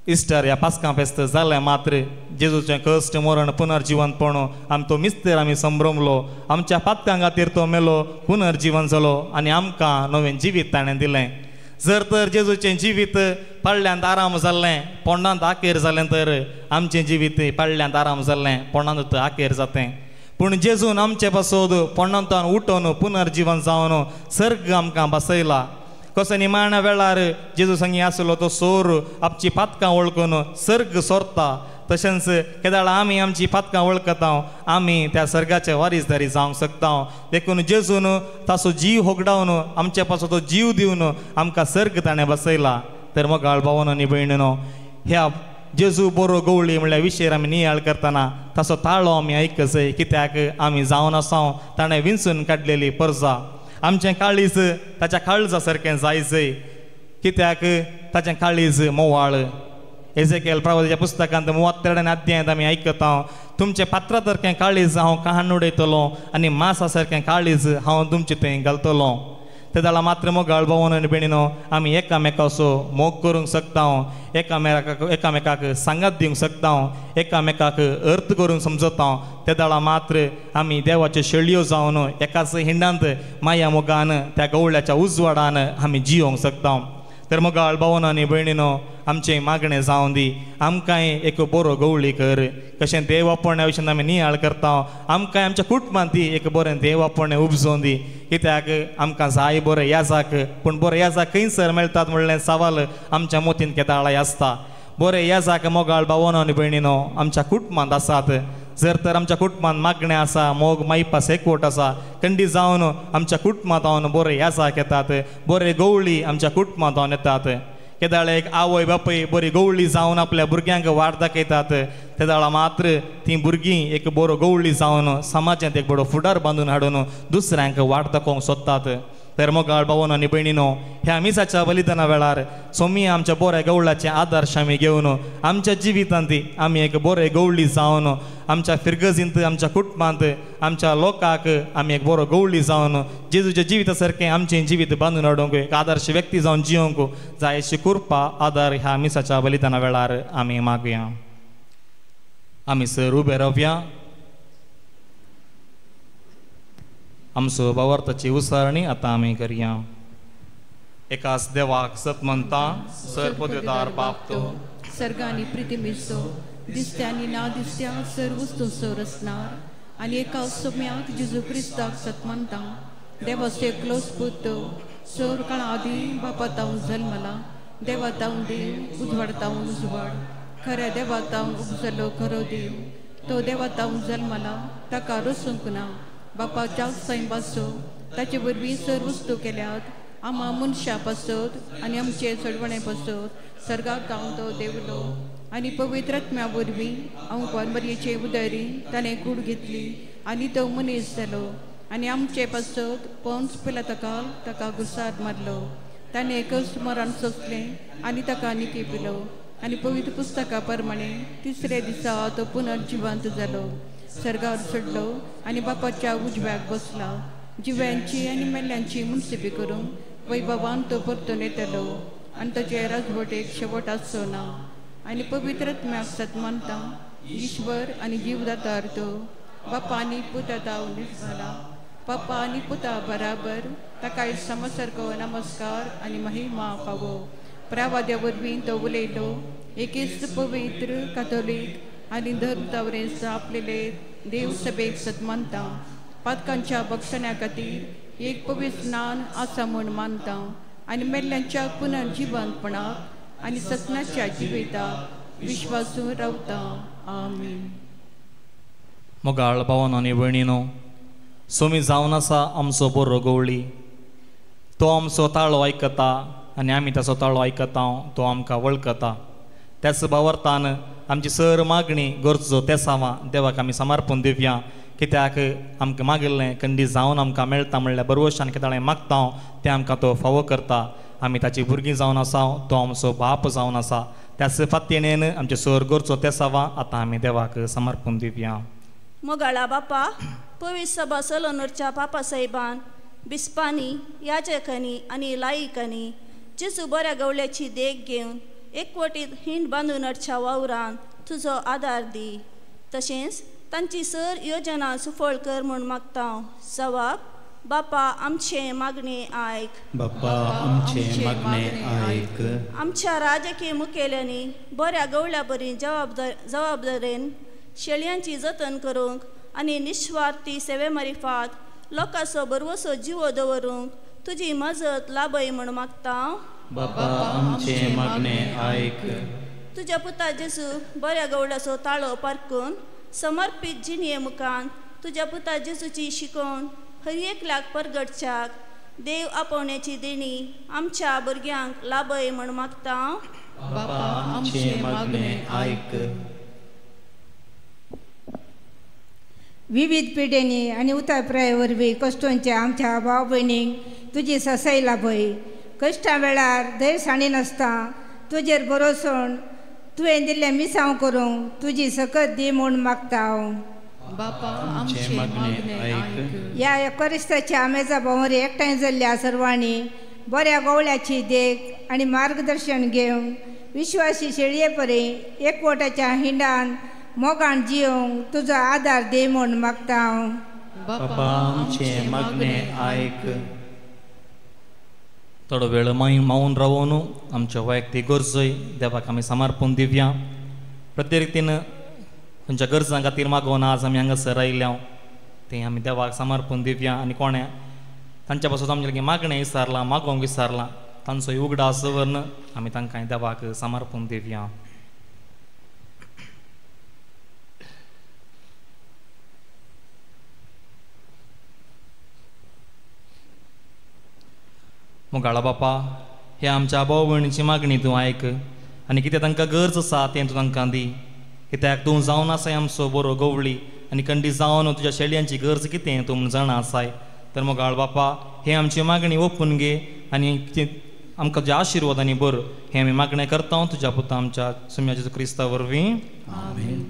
इस्टर ह्या पास्कां फेस्त जालें मात्र जेजूचें कश्ट मरण पुनर्जिवनपण आमी तो मिस्तेर आमी संभ्रमलो. आमच्या पातकां खातीर तो मेलो पुनर्जिवन जालो आनी आमकां नवें जिवीत ताणें दिलें. जर तर जेजूचें जिवीत पडल्यांत आराम जाल्लें पोंडांत आकेर जालें तर आमचें जिवीत पडल्यांत आराम जाल्लें पोंडांत आकेर जातें. पूण जेजून आमचे पासत पोंडांतल्यान उठोवन पुनर्जिवन जावन सर्ग आमकां बसयला. कसो निमाण्या वेळार जेजू संगी आसलो तो सोर आमची पातकां वळखून सर्ग सोरता तशेंच केदाळ आमी आमची पातकां वळखता आमी त्या सर्गाचे वारीसदारी जावंक शकता. देखून जेजून ताचो जीव होगडावन आमचे पासून तो जीव दिवन आमकां सर्ग ताणें बसयला. तर मोगाळ भावानो आनी भयणीनो ह्या जेजू बरो गवळी म्हणल्यार विशयर आमी नियाळ करतना ताचो ताळो आमी आयकचय. कित्याक आमी जावन आसा ताणें विंचून काडलेली परजा. आमचें काळीज ताच्या काळजा सारकें जायजय. कित्याक ताचें काळीज मोवाळ. एजेकेल प्रवादाच्या पुस्तकांत 33 अध्यायांत आमी आयकता तुमचें पात्रा सारकें काळीज हांव कहान उडयतलो आनी मासा सारकें काळीज हांव तुमचें थंय घालतलो. ते जाल्यार मात्र मोगाळ भावानो आनी भयणीनो आमी एकामेकाचो मोग करूंक शकता एकामेकाक सांगात दिवंक शकता एकामेकाक अर्थ करूंक समजता. ते जाल्यार मात्र आमी देवाच्यो शेळयो जावन एकाच हिंडांत माया मोगान त्या गवळ्याच्या उजवाडान आमी जियोंक शकता. तर मोगाळ भावानो आनी भयणीनो आमचें मागणें जावं दी आमकांय एक बरो गवळी कर. कशें देव आपण्या विशीं आमी नियाळ करता आमकांय आमच्या कुटुंबांत ती एक बरें देव आपणें उपजोवन दी. कित्याक आमकां जाय बरें याजाक पूण बरें याजाक खंयसर मेळटात म्हणलें सवाल आमच्या मोतीन केदाळाय आसता. बरें याजाक मोगाळ भावानो आनी भयणीनो आमच्या कुटुंबांत आसात. जर तर आमच्या कुटुंबांत मागणें आसा मोग मायपास एकवट आसा खंडीत जावन आमच्या कुटुंबांत हांव बरें याजाक येतात बरे गवळी आमच्या कुटुंबांत हांव येतात. केदाळ एक आवय बापूय बरी गवळी जावन आपल्या भुरग्यांक वाट दाखयतात ते जाल्यार मात्र तीं भुरगीं एक बरो गवळी जावन समाजांत एक बरो फुडार बांदून हाडून दुसऱ्यांक वाट दाखोवंक सोदतात. तर मोगाळ भावानो आनी भयणीनो ह्या मिसाच्या बलिदाना वेळार सोमी आमच्या बऱ्या गवळाचे आदर्श आमी घेवन आमच्या जिवितांत आमी एक बरे गवळी जावन आमच्या फिरगजींत आमच्या कुटुंबांत आमच्या लोकांक आमी एक बरो गवळी जावन जेजूच्या जिविता सारकें आमचें जिवीत बांदून हाडूंक एक आदर्श व्यक्ती जावन जियोंक जाय अशी कृपा आदार ह्या मिसाच्या बलिदाना वेळार आमी मागया. आमी सर उबे रावया. आमचो भावार्थाची उसारणी आतां आमी करया. एकाच देवाक सत म्हणटा सर पदवेदार बाप तो सर्ग आनी प्रितिमेचो दिसत्या आनी ना दिसत्या सर वस्तूंचो रचणार आनी एका सोम्याक जेजू क्रिस्ताक सत मानता देवाचो एकलोच पूत सर काळा आदी बापा तावन जल्मला देवा तावन देव उजवाड तावन उजवाड खऱ्या देवा तावन उपजलो खरो देव तो देवा तावन जल्मला ताका रसूंक ना बापाच्या सैमाचो ताचे वरवीं सर वस्तू केल्यात आमा मनशां पासत आनी आमचे चडवणे पासत सर्गाक धांवन तो देंवलो आनी पवित्र आत्म्या वरवीं हांव मरयेचे उदरी ताणें कूड घेतली आनी तो मनीस जालो आनी आमचे पासत पोन्स पिलाताकाल ताका घुसार मारलो. ताणें एकच मरण सोंसलें आनी ताका निकी पिलो आनी पवित्र पुस्तका प्रमाणे तिसऱ्या दिसा तो पुनर्जिवंत जालो, सर्गार चडलो आनी बापाच्या उजव्याक बसला. जिव्यांची आनी मेल्ल्यांची मुनसिपी करूंक वैभवान तो परतून येतलो आनी ताचे राजवटेक शेवट आसचो ना. आनी पवित्र आत्म्याक सत मानता, ईश्वर आनी जीवदातार तो बापा आनी पुता जाला, बापा आनी पुता बराबर ताका समसारको नमस्कार आनी महिमा फावो. प्रावाद्या वरवीं तो उलयलो, एकेच पवित्र काथोलीक आनी धर्म तावरेन आपलेले देव सभेक सत मानता, पातकांच्या बक्षण्या खातीर एक पवित्र स्नान आसा म्हूण मानता आनी मेल्ल्यांच्या पुनर्जिवंतपणाक आनी सपनाच्या जिविताक विश्वासून रावता. आमीन. मोगाळ भावानो आनी भयणीनो, सोमी जावन आसा आमचो बरो गवळी. तो आमचो ताळो आयकता आनी आमी ताचो ताळो आयकता, तो आमकां वळखता. त्याच भावार्थान आमची सर मागणी गरजो तेसांवां देवाक आमी समर्पण दिवया, कित्याक आमकां मागिल्लें कंडी जावन आमकां मेळटा म्हणल्यार बरवशान कितें मागता तें आमकां तो फावो करता. आमी ताची भुरगीं जावन आसा, तो आमचो बाप जावन आसा. त्याच फातयेन आमचे सर गरजो तेसांवां आतां आमी देवाक समर्पण दिवया. मोगाळा बापा, पवित्र सभा सलोनूरच्या पापा साहेबान बिस्पांनी, याजकांनी आनी लायिकांनी जेजू बऱ्या गवळ्याची देख घेवन एकवटीत हिंड बांदून हाडच्या वावरान तुजो आदार दी, तशेंच तांची सर योजना सुफळ कर म्हूण मागता. जवाब बापा आमचें मागणें आयक. बापा आमचें मागणें आयक. आमच्या राजकीय मुखेल्यांनी बऱ्या गवळ्या बरी जबाबदारेन शेळयांची जतन करूंक आनी निस्वार्थी सेवे मारिफात लोकांचो बरवसो जिवो दवरूंक तुजी मजत लाभय म्हूण मागता. बापा आमचें मागणें आयक. तुज्या पुता जेजू बऱ्या गवळ्याचो ताळो पारकून समर्पीत जिणये मुखान तुज्या पुता जेजूची शिकोवन हर एकल्याक परगटच्याक देव आपोवण्याची देणी आमच्या भुरग्यांक लाभय म्हूण मागता. बापा आमचें मागणें आयक. विविध पिढ्यांनी आनी उतारप्राये वरवीं कश्टांच्या आमच्या भाव भयणींक तुजी ससाय लाभय. कश्टां वेळार धैर्य सांडिनासतना तुजेर भरोसण तुवें दिल्लें मिसांव करूंक तुजी सकत दी म्हूण मागता हांव. बापा आमचें मागणें आयक. ह्या एकोरिस्ताच्या मेजा भोंवरी एकठांय जाल्ल्या सर्वांनी बऱ्या गवळ्याची देख आनी मार्गदर्शन घेवन विश्वासी शेळये परी एकवटाच्या हिंडान मोगान जियोंक तुजो आदार दी म्हूण मागता हांव. बापा आमचें मागणें आयक. थोडो वेळ मावन रावोन आमच्या वैयक्तीक गरजोय देवाक आमी समर्पण दिवया. प्रत्येक रितीन खंयच्या गरजां खातीर मागोवन आज आमी हांगासर आयल्या तें आमी देवाक समर्पण दिवया. आनी कोणें तांच्या पासून आमचें लागीं मागणें विसारलां, मागोवंक विसारलां, तांचो उगडास दवरून आमी तांकां देवाक समर्पण दिवया. मोगाळा बापा, हे आमच्या भाव भयणीची मागणी तूं आयक आनी कितें तांकां गरज आसा तें तूं तांकां दी. कित्याक तूं जावन आसाय आमचो बरो गवळी आनी कंडी जावन तुज्या शेळयांची गरज कितें तूं म्हूण जाणा आसाय. तर मोगाळ बापा, हे आमची मागणी ओपून घे आनी आमकां तुज्या आशिर्वादांनी बर. हें आमी मागणें करता तुज्या पुता आमच्या सुम्या जेजू क्रिस्ता वरवीं. आमेन.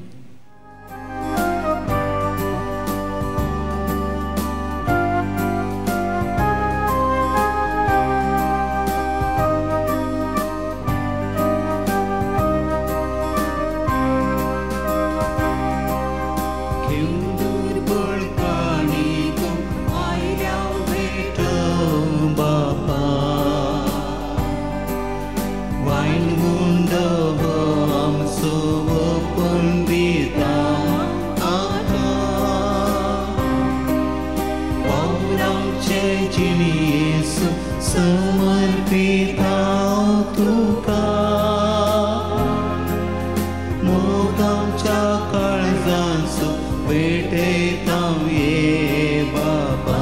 भेटयता ये बाबा.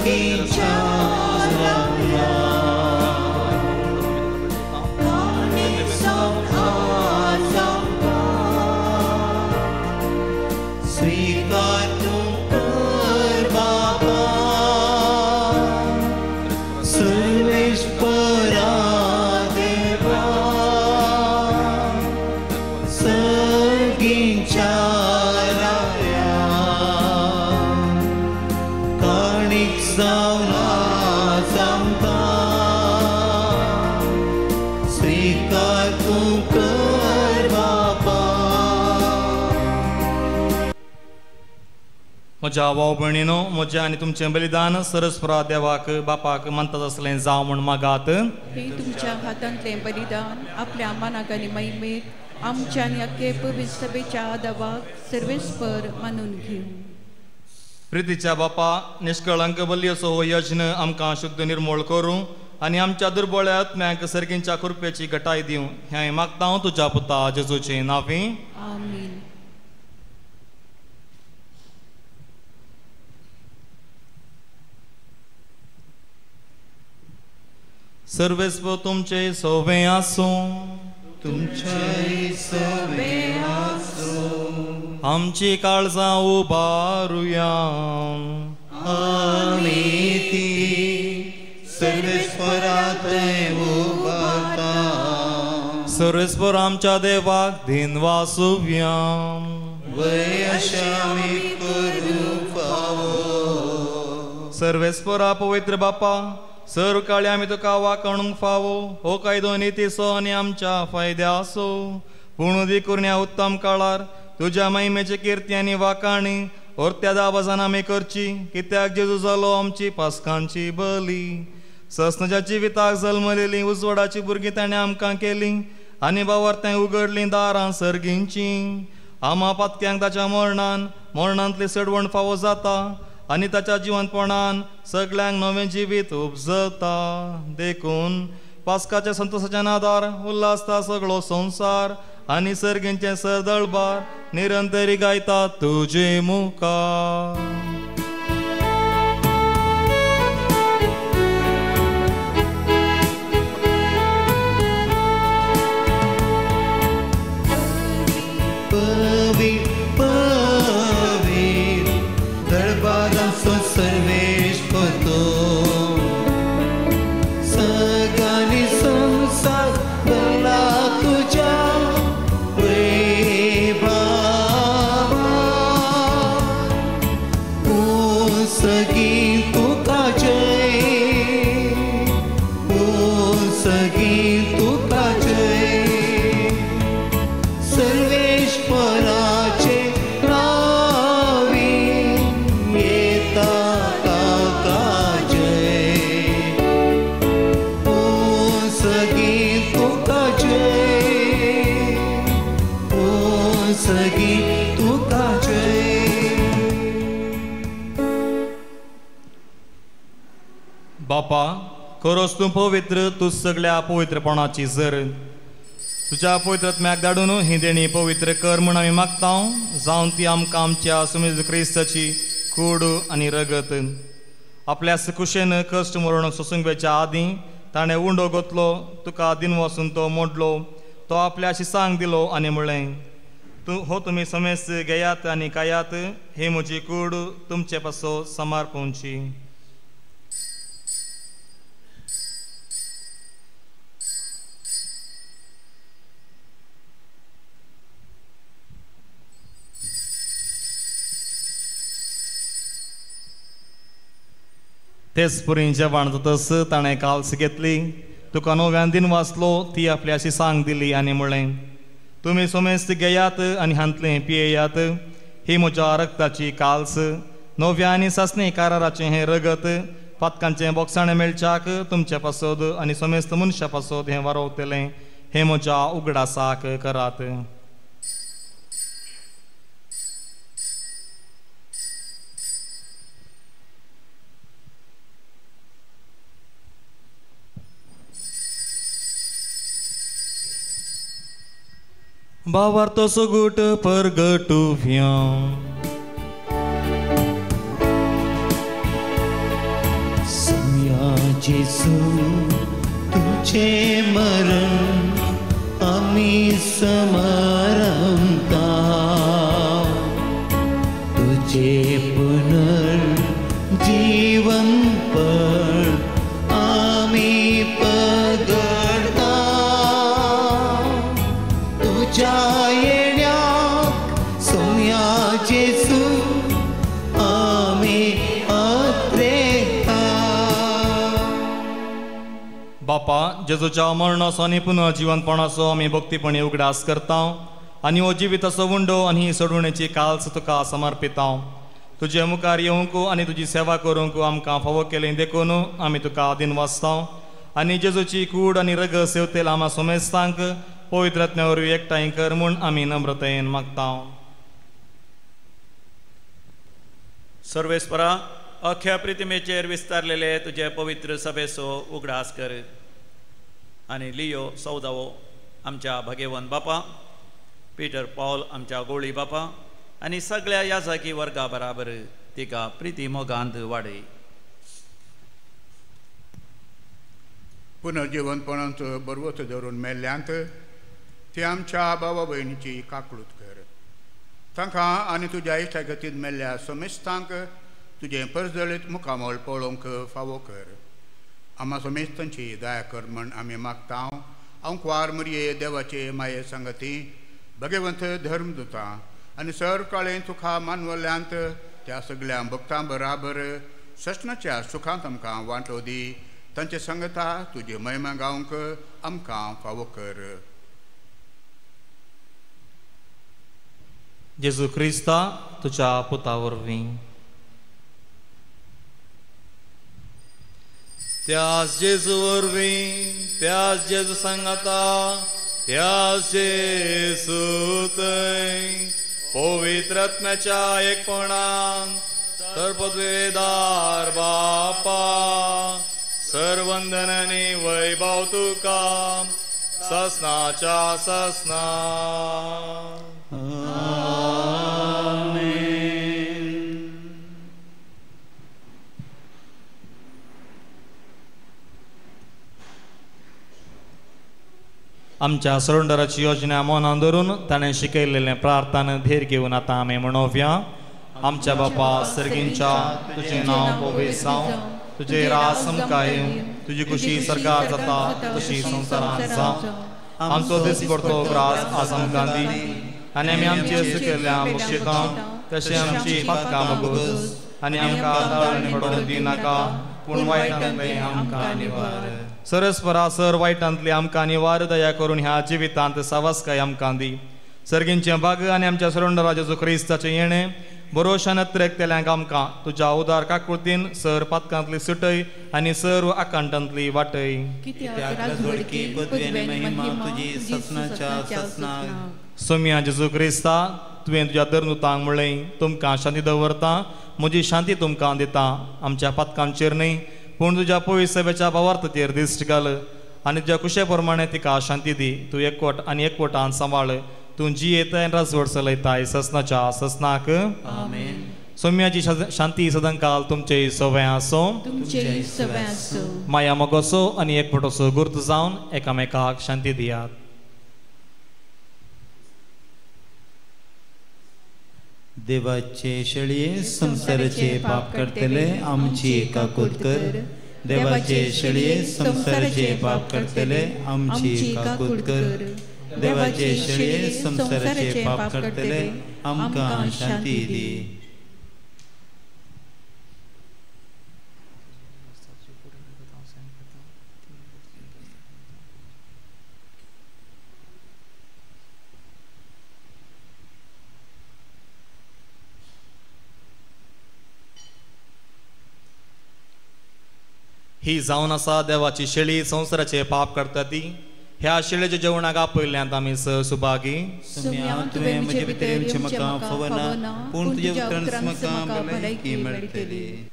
सर्गीच्या राया काणीक जावन आज आमकां स्वीकार तूं कर बाबा सर्वेश्वरा देवा सर्गीच्या राया काणीक जावन आज आमकां स्वीकार तूं कर बाबा. म्हज्या भाव भयणीनो, म्हजें आनी तुमचें बलिदान सरस्परा देवाक बापाक मानतात आसलें जावं म्हूण मागात. हे तुमच्या हातांतलें बलिदान आपल्या मानाक आनी महिमेक आमच्या आनी अख्खे पवित्र सभेच्या आदावाक सर्वेस्पर मानून घेवं. प्रितीच्या बापा, निष्कळंक बलयेचो हो यज्ञ आमकां शुद्ध निर्मूळ करूं आनी आमच्या दुर्बळ्या आत्म्यांक सर्गींच्या कृपेची घटाय दिवं हें मागता हांव तुज्या पुता जेजूचे नांवी. आमीन. सर्वेस्पर तुमचे सोवे आसूं. तुमचे सवे आसूं. आमची काळजां उबारुया. आमी ती सर्वेस्परा थंय उबारता. सर्वेस्पर आमच्या देवाक दिनवासुया. वय अशें आमी करूंक फावो. सर्वेस्परा पवित्र बापा, सर काळी आमी तुका वाकणूंक फावो हो कायदो नितीचो आनी आमच्या फायद्याचो. पूण देखून ह्या उत्तम काळार तुज्या महिमेची किर्ती आनी वाकाणी ओरत्या दाबाजान आमी करची, कित्याक जेजू जालो आमची पास्कांची बली. सस्नाच्या जिविताक जल्मलेली उजवाडाची भुरगीं ताणें आमकां केली आनी बावर तें उगडलीं दारां सर्गींची. आमा पातक्यांक ताच्या मरणान मरणांतली सडवण फावो जाता आनी ताच्या जिवंतपणान सगळ्यांक नवें जिवीत उपजता. देखून पास्काच्या संतोषाच्या नादार उल्हासता सगळो संवसार आनी सर्गींचें सरदळबार निरंतरी गायता तुजे मुखार. पवी पवी दरबाराचो सर्वेश्वर तो सगळ्यांनी संवसार भरला तुज्या वैभवान. सगीं तुका जय, सगीं तुका जय. सर्वेश्वराचे नांवी येता ताका जय. सगीं तुका जय, सगीं तुका जय. बापा, खरोच तूं पवित्र, तूं सगळ्या पवित्रपणाची जर. तुज्या पवित्र आत्म्याक धाडून ही देणी पवित्र कर म्हूण आमी मागता, जावन ती आमकां आमच्या सुमेज क्रिस्ताची कूड आनी रगत. आपल्या कुशेन कश्ट मरण सोसूंक वेच्या आदीं ताणें उंडो गोतलो, तुका दिनवासून तो मोडलो, तो आपल्या शिसांक दिलो आनी म्हणलें, तूं हो तुमी समेस्त घेयात आनी खायात, ही म्हजी कूड तुमचे पासो समर्पणची. तेच पुरी जेवण जातच ताणें काल्स घेतली, तुका नव्यान दिन वाचलो, ती आपली अशी सांग दिली आनी म्हणलें, तुमी सोमेस्त घेयात आनी हांतलें पियेयात, ही म्हज्या रक्ताची काल्स, नव्या आनी सासणे काराराचें हें रगत पातकांचें बोगसाणें मेळच्याक तुमचे पासद आनी सोमेस्त मनशा पासद हें वारोवतलें, हें म्हज्या उगडासाक करात. भावार्थ सुगूट परगटुव्या. जेजू तुझे मरण आमी समारंभता, तुझे पुनर्जीवनपण आमी पगडता, तुझ्या येण्याक सोम्या जेजू आमी अत्रेता. बापा, जेजूच्या मरणाचो आनी पुनर्जिवनपणाचो आमी भक्तीपणी उगडास करता आनी हो जिविताचो उंडो आनी ही सोडवणेची काल्स तुका समर्पिता. तुजे मुखार येवंक आनी तुजी सेवा करूंक आमकां फावो केलें देखून आमी तुका दिनवासता आनी जेजूची कूड आनी रगत सेवतेल आमा सोमेस्तांक पवित्र आत्म्या वरवीं एकठांय कर म्हूण आमी नम्रतायेन मागता. सर्वेस्परा, अख्ख्या प्रितिमेचेर विस्तारलेले तुजे पवित्र सभेचो उगडास कर आनी लियो सौदावो आमच्या भगेवन बापा, पीटर पॉल आमच्या गोळी बापा आनी सगळ्या याजाकी वर्गा बराबर तिका प्रिती मोगांत वाडय. पुनर्जिवनपणाचो बरवत धरून मेल्ल्यांत ती आमच्या बाबा भयणीची काकळूत कर. तांकां आनी तुज्या इश्टागतीन मेल्ल्या समेस्तांक तुजें परजळीत मुखामळ पळोवंक फावो कर. आमा समेस्तांची दया कर म्हण आमी मागता. आंकवार मरये देवाचे माये संगती भगवंत धर्म दुता आनी सर काळें तुका मानवल्यांत त्या सगळ्या भक्तां बराबर ससनाच्या सुखांत आमकां वांटो दी. तांचे संगता तुजी महिमा गावंक आमकां फावो कर. जेजू क्रिस्ता तुज्या पुता वरवीं. त्याच जेजू वरवीं, त्याच जेजू सांगाता, त्याच जेजू थंय पवित्र आत्म्याच्या एकपणान सर्वपदवेदार बापा सर्वंदनानी वैभव तुका ससनाच्या ससना. आमच्या सरोंडराची योजना मनान धरून ताणें शिकयलेलें प्रार्थना धीर घेवन आतां आमी म्हणोवया. आमच्या बापा सर्गींच्या, तुजें नांव पवित्र जावं, तुजें राज आमकां येवं, तुजी खुशी सरकार जाता तशी संवसारांत जावं. आमचो दीस पडतो ग्रास आज आमकां दी आनी आमी आमचे चुकिल्ल्या बक्षिता तशें आमची पातकां बगोस आनी आमकां ताळणी पडोवंक दिनाका, पूण वायटांतलें आमकां निवार. सरस्परा सर वायटांतली आमकां निवार दया करून ह्या जिवितांत सावसकाय आमकां दी. सर्गींचें भाग आनी आमच्या सरोंडरा जेजू क्रिस्ताचें येणें बरोशान अत्रेकतेल्यांक आमकां तुज्या उदार काकुळतीन सर पातकांतली सुटय आनी सर्व आकांटांतली वाटय. सोम्या जेजू क्रिस्ता, तुवें तुज्या धर्मदूतांक म्हणलें, तुमकां शांती दवरता, म्हजी शांती तुमकां दिता. आमच्या पातकांचेर न्हय पूण तुज्या पवित्र सभेच्या भावार्थतेर दिश्ट घाल आनी तुज्या कुशे प्रमाणे तिका शांती दी. तूं एकवट आनी एकवटान सांबाळ. तूं जियेता आनी राजवट चलयताय ससनाच्या ससनाक. सोम्याची शांती सदांकाल तुमचे सवय आसूं. माया मोगोसो आनी एकवटाचो गुर्त जावन एकामेकाक शांती दियात. देवाचे शेळये संवसाराचे पाप करतले आमची काकूत कर. देवाचे शेळये संवसाराचे पाप करतले आमची काकूत कर. देवाचे शेळये संवसाराचे पाप करतले आमकां शांती दी. ही जावन आसा देवाची शेळी संवसाराचे पाप करता ती. ह्या शेळीच्या जेवणाक आपयल्यांत आमी सुभागी. तुवें म्हजे भितर येवचें म्हाका फावना, पूण तुज्या उतरान म्हाका भलायकी मेळटली.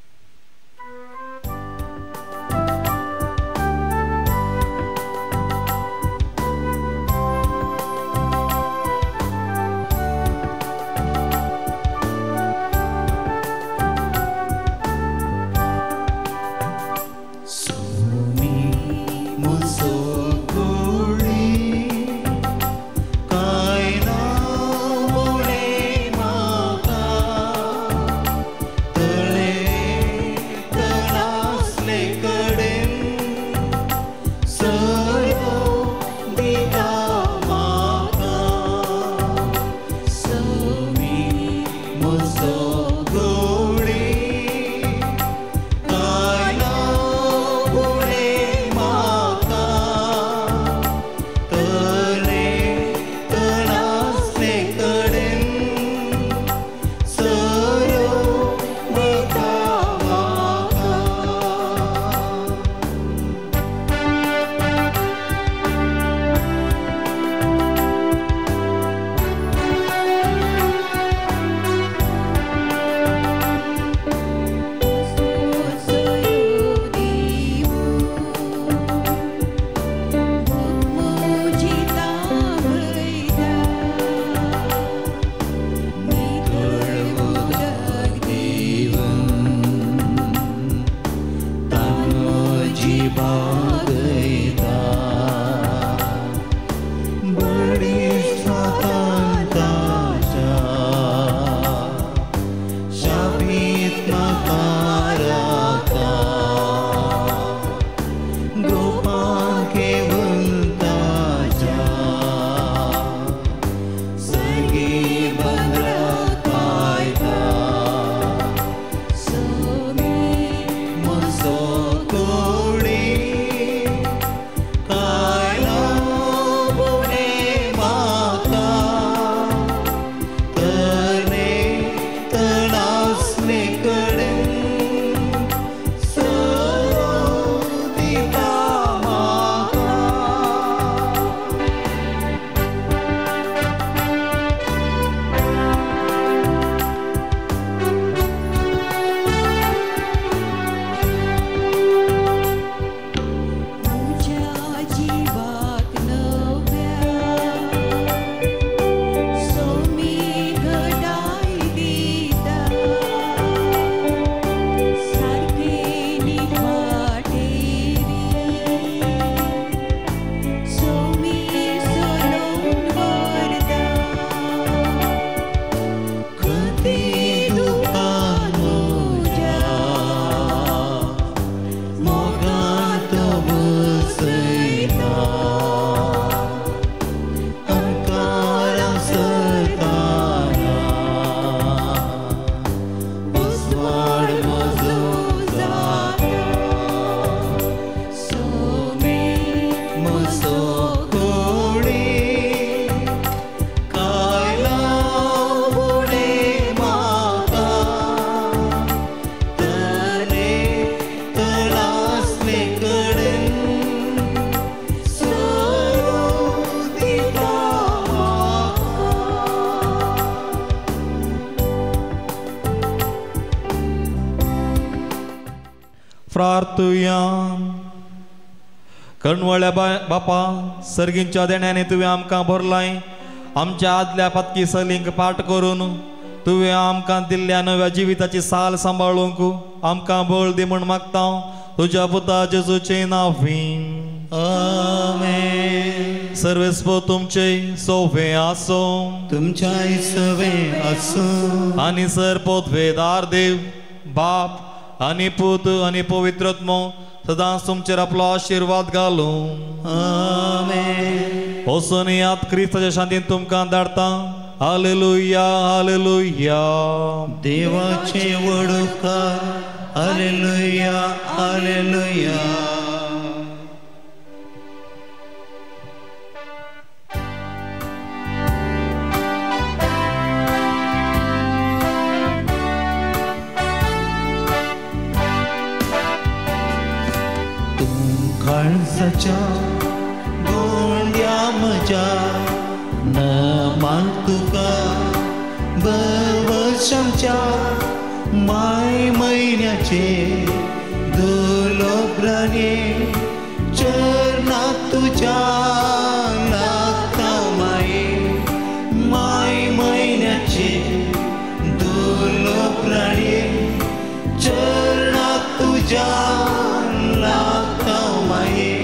प्रार्थुया. कणवळ्या बापा, सर्गींच्या देण्याने तुवें आमकां भरलाय. आमच्या आदल्या पातकी सलींक पाठ करून तुवें आमकां दिल्ल्या नव्या जिविताची साल सांबाळूंक आमकां बळ दी म्हूण मागता तुज्या पुता जेजूचे नांवी. आमेन. सर्वेस्पो तुमचे सोवे आसो, तुमच्याय सवे आसूं. आनी सर पोतवेदार देव बाप आनी पूत आनी पवित्रत्मो सदांच तुमचेर आपलो आशिर्वाद घालूं. आमेन. वचून याद क्रिस्ताच्या शांतीन तुमकां धाडता. Hallelujah, hallelujah. देवाचे व्हड उपकार. Hallelujah, hallelujah. काळजाच्या गोंड्या म्हज्या न मान तुका बवशांच्या माय म्हयन्याचे दुलोब्राने चरना तुज्या लागता माये. माय म्हयन्याचे दुलोब्राने चरना तुज्या लागता माये.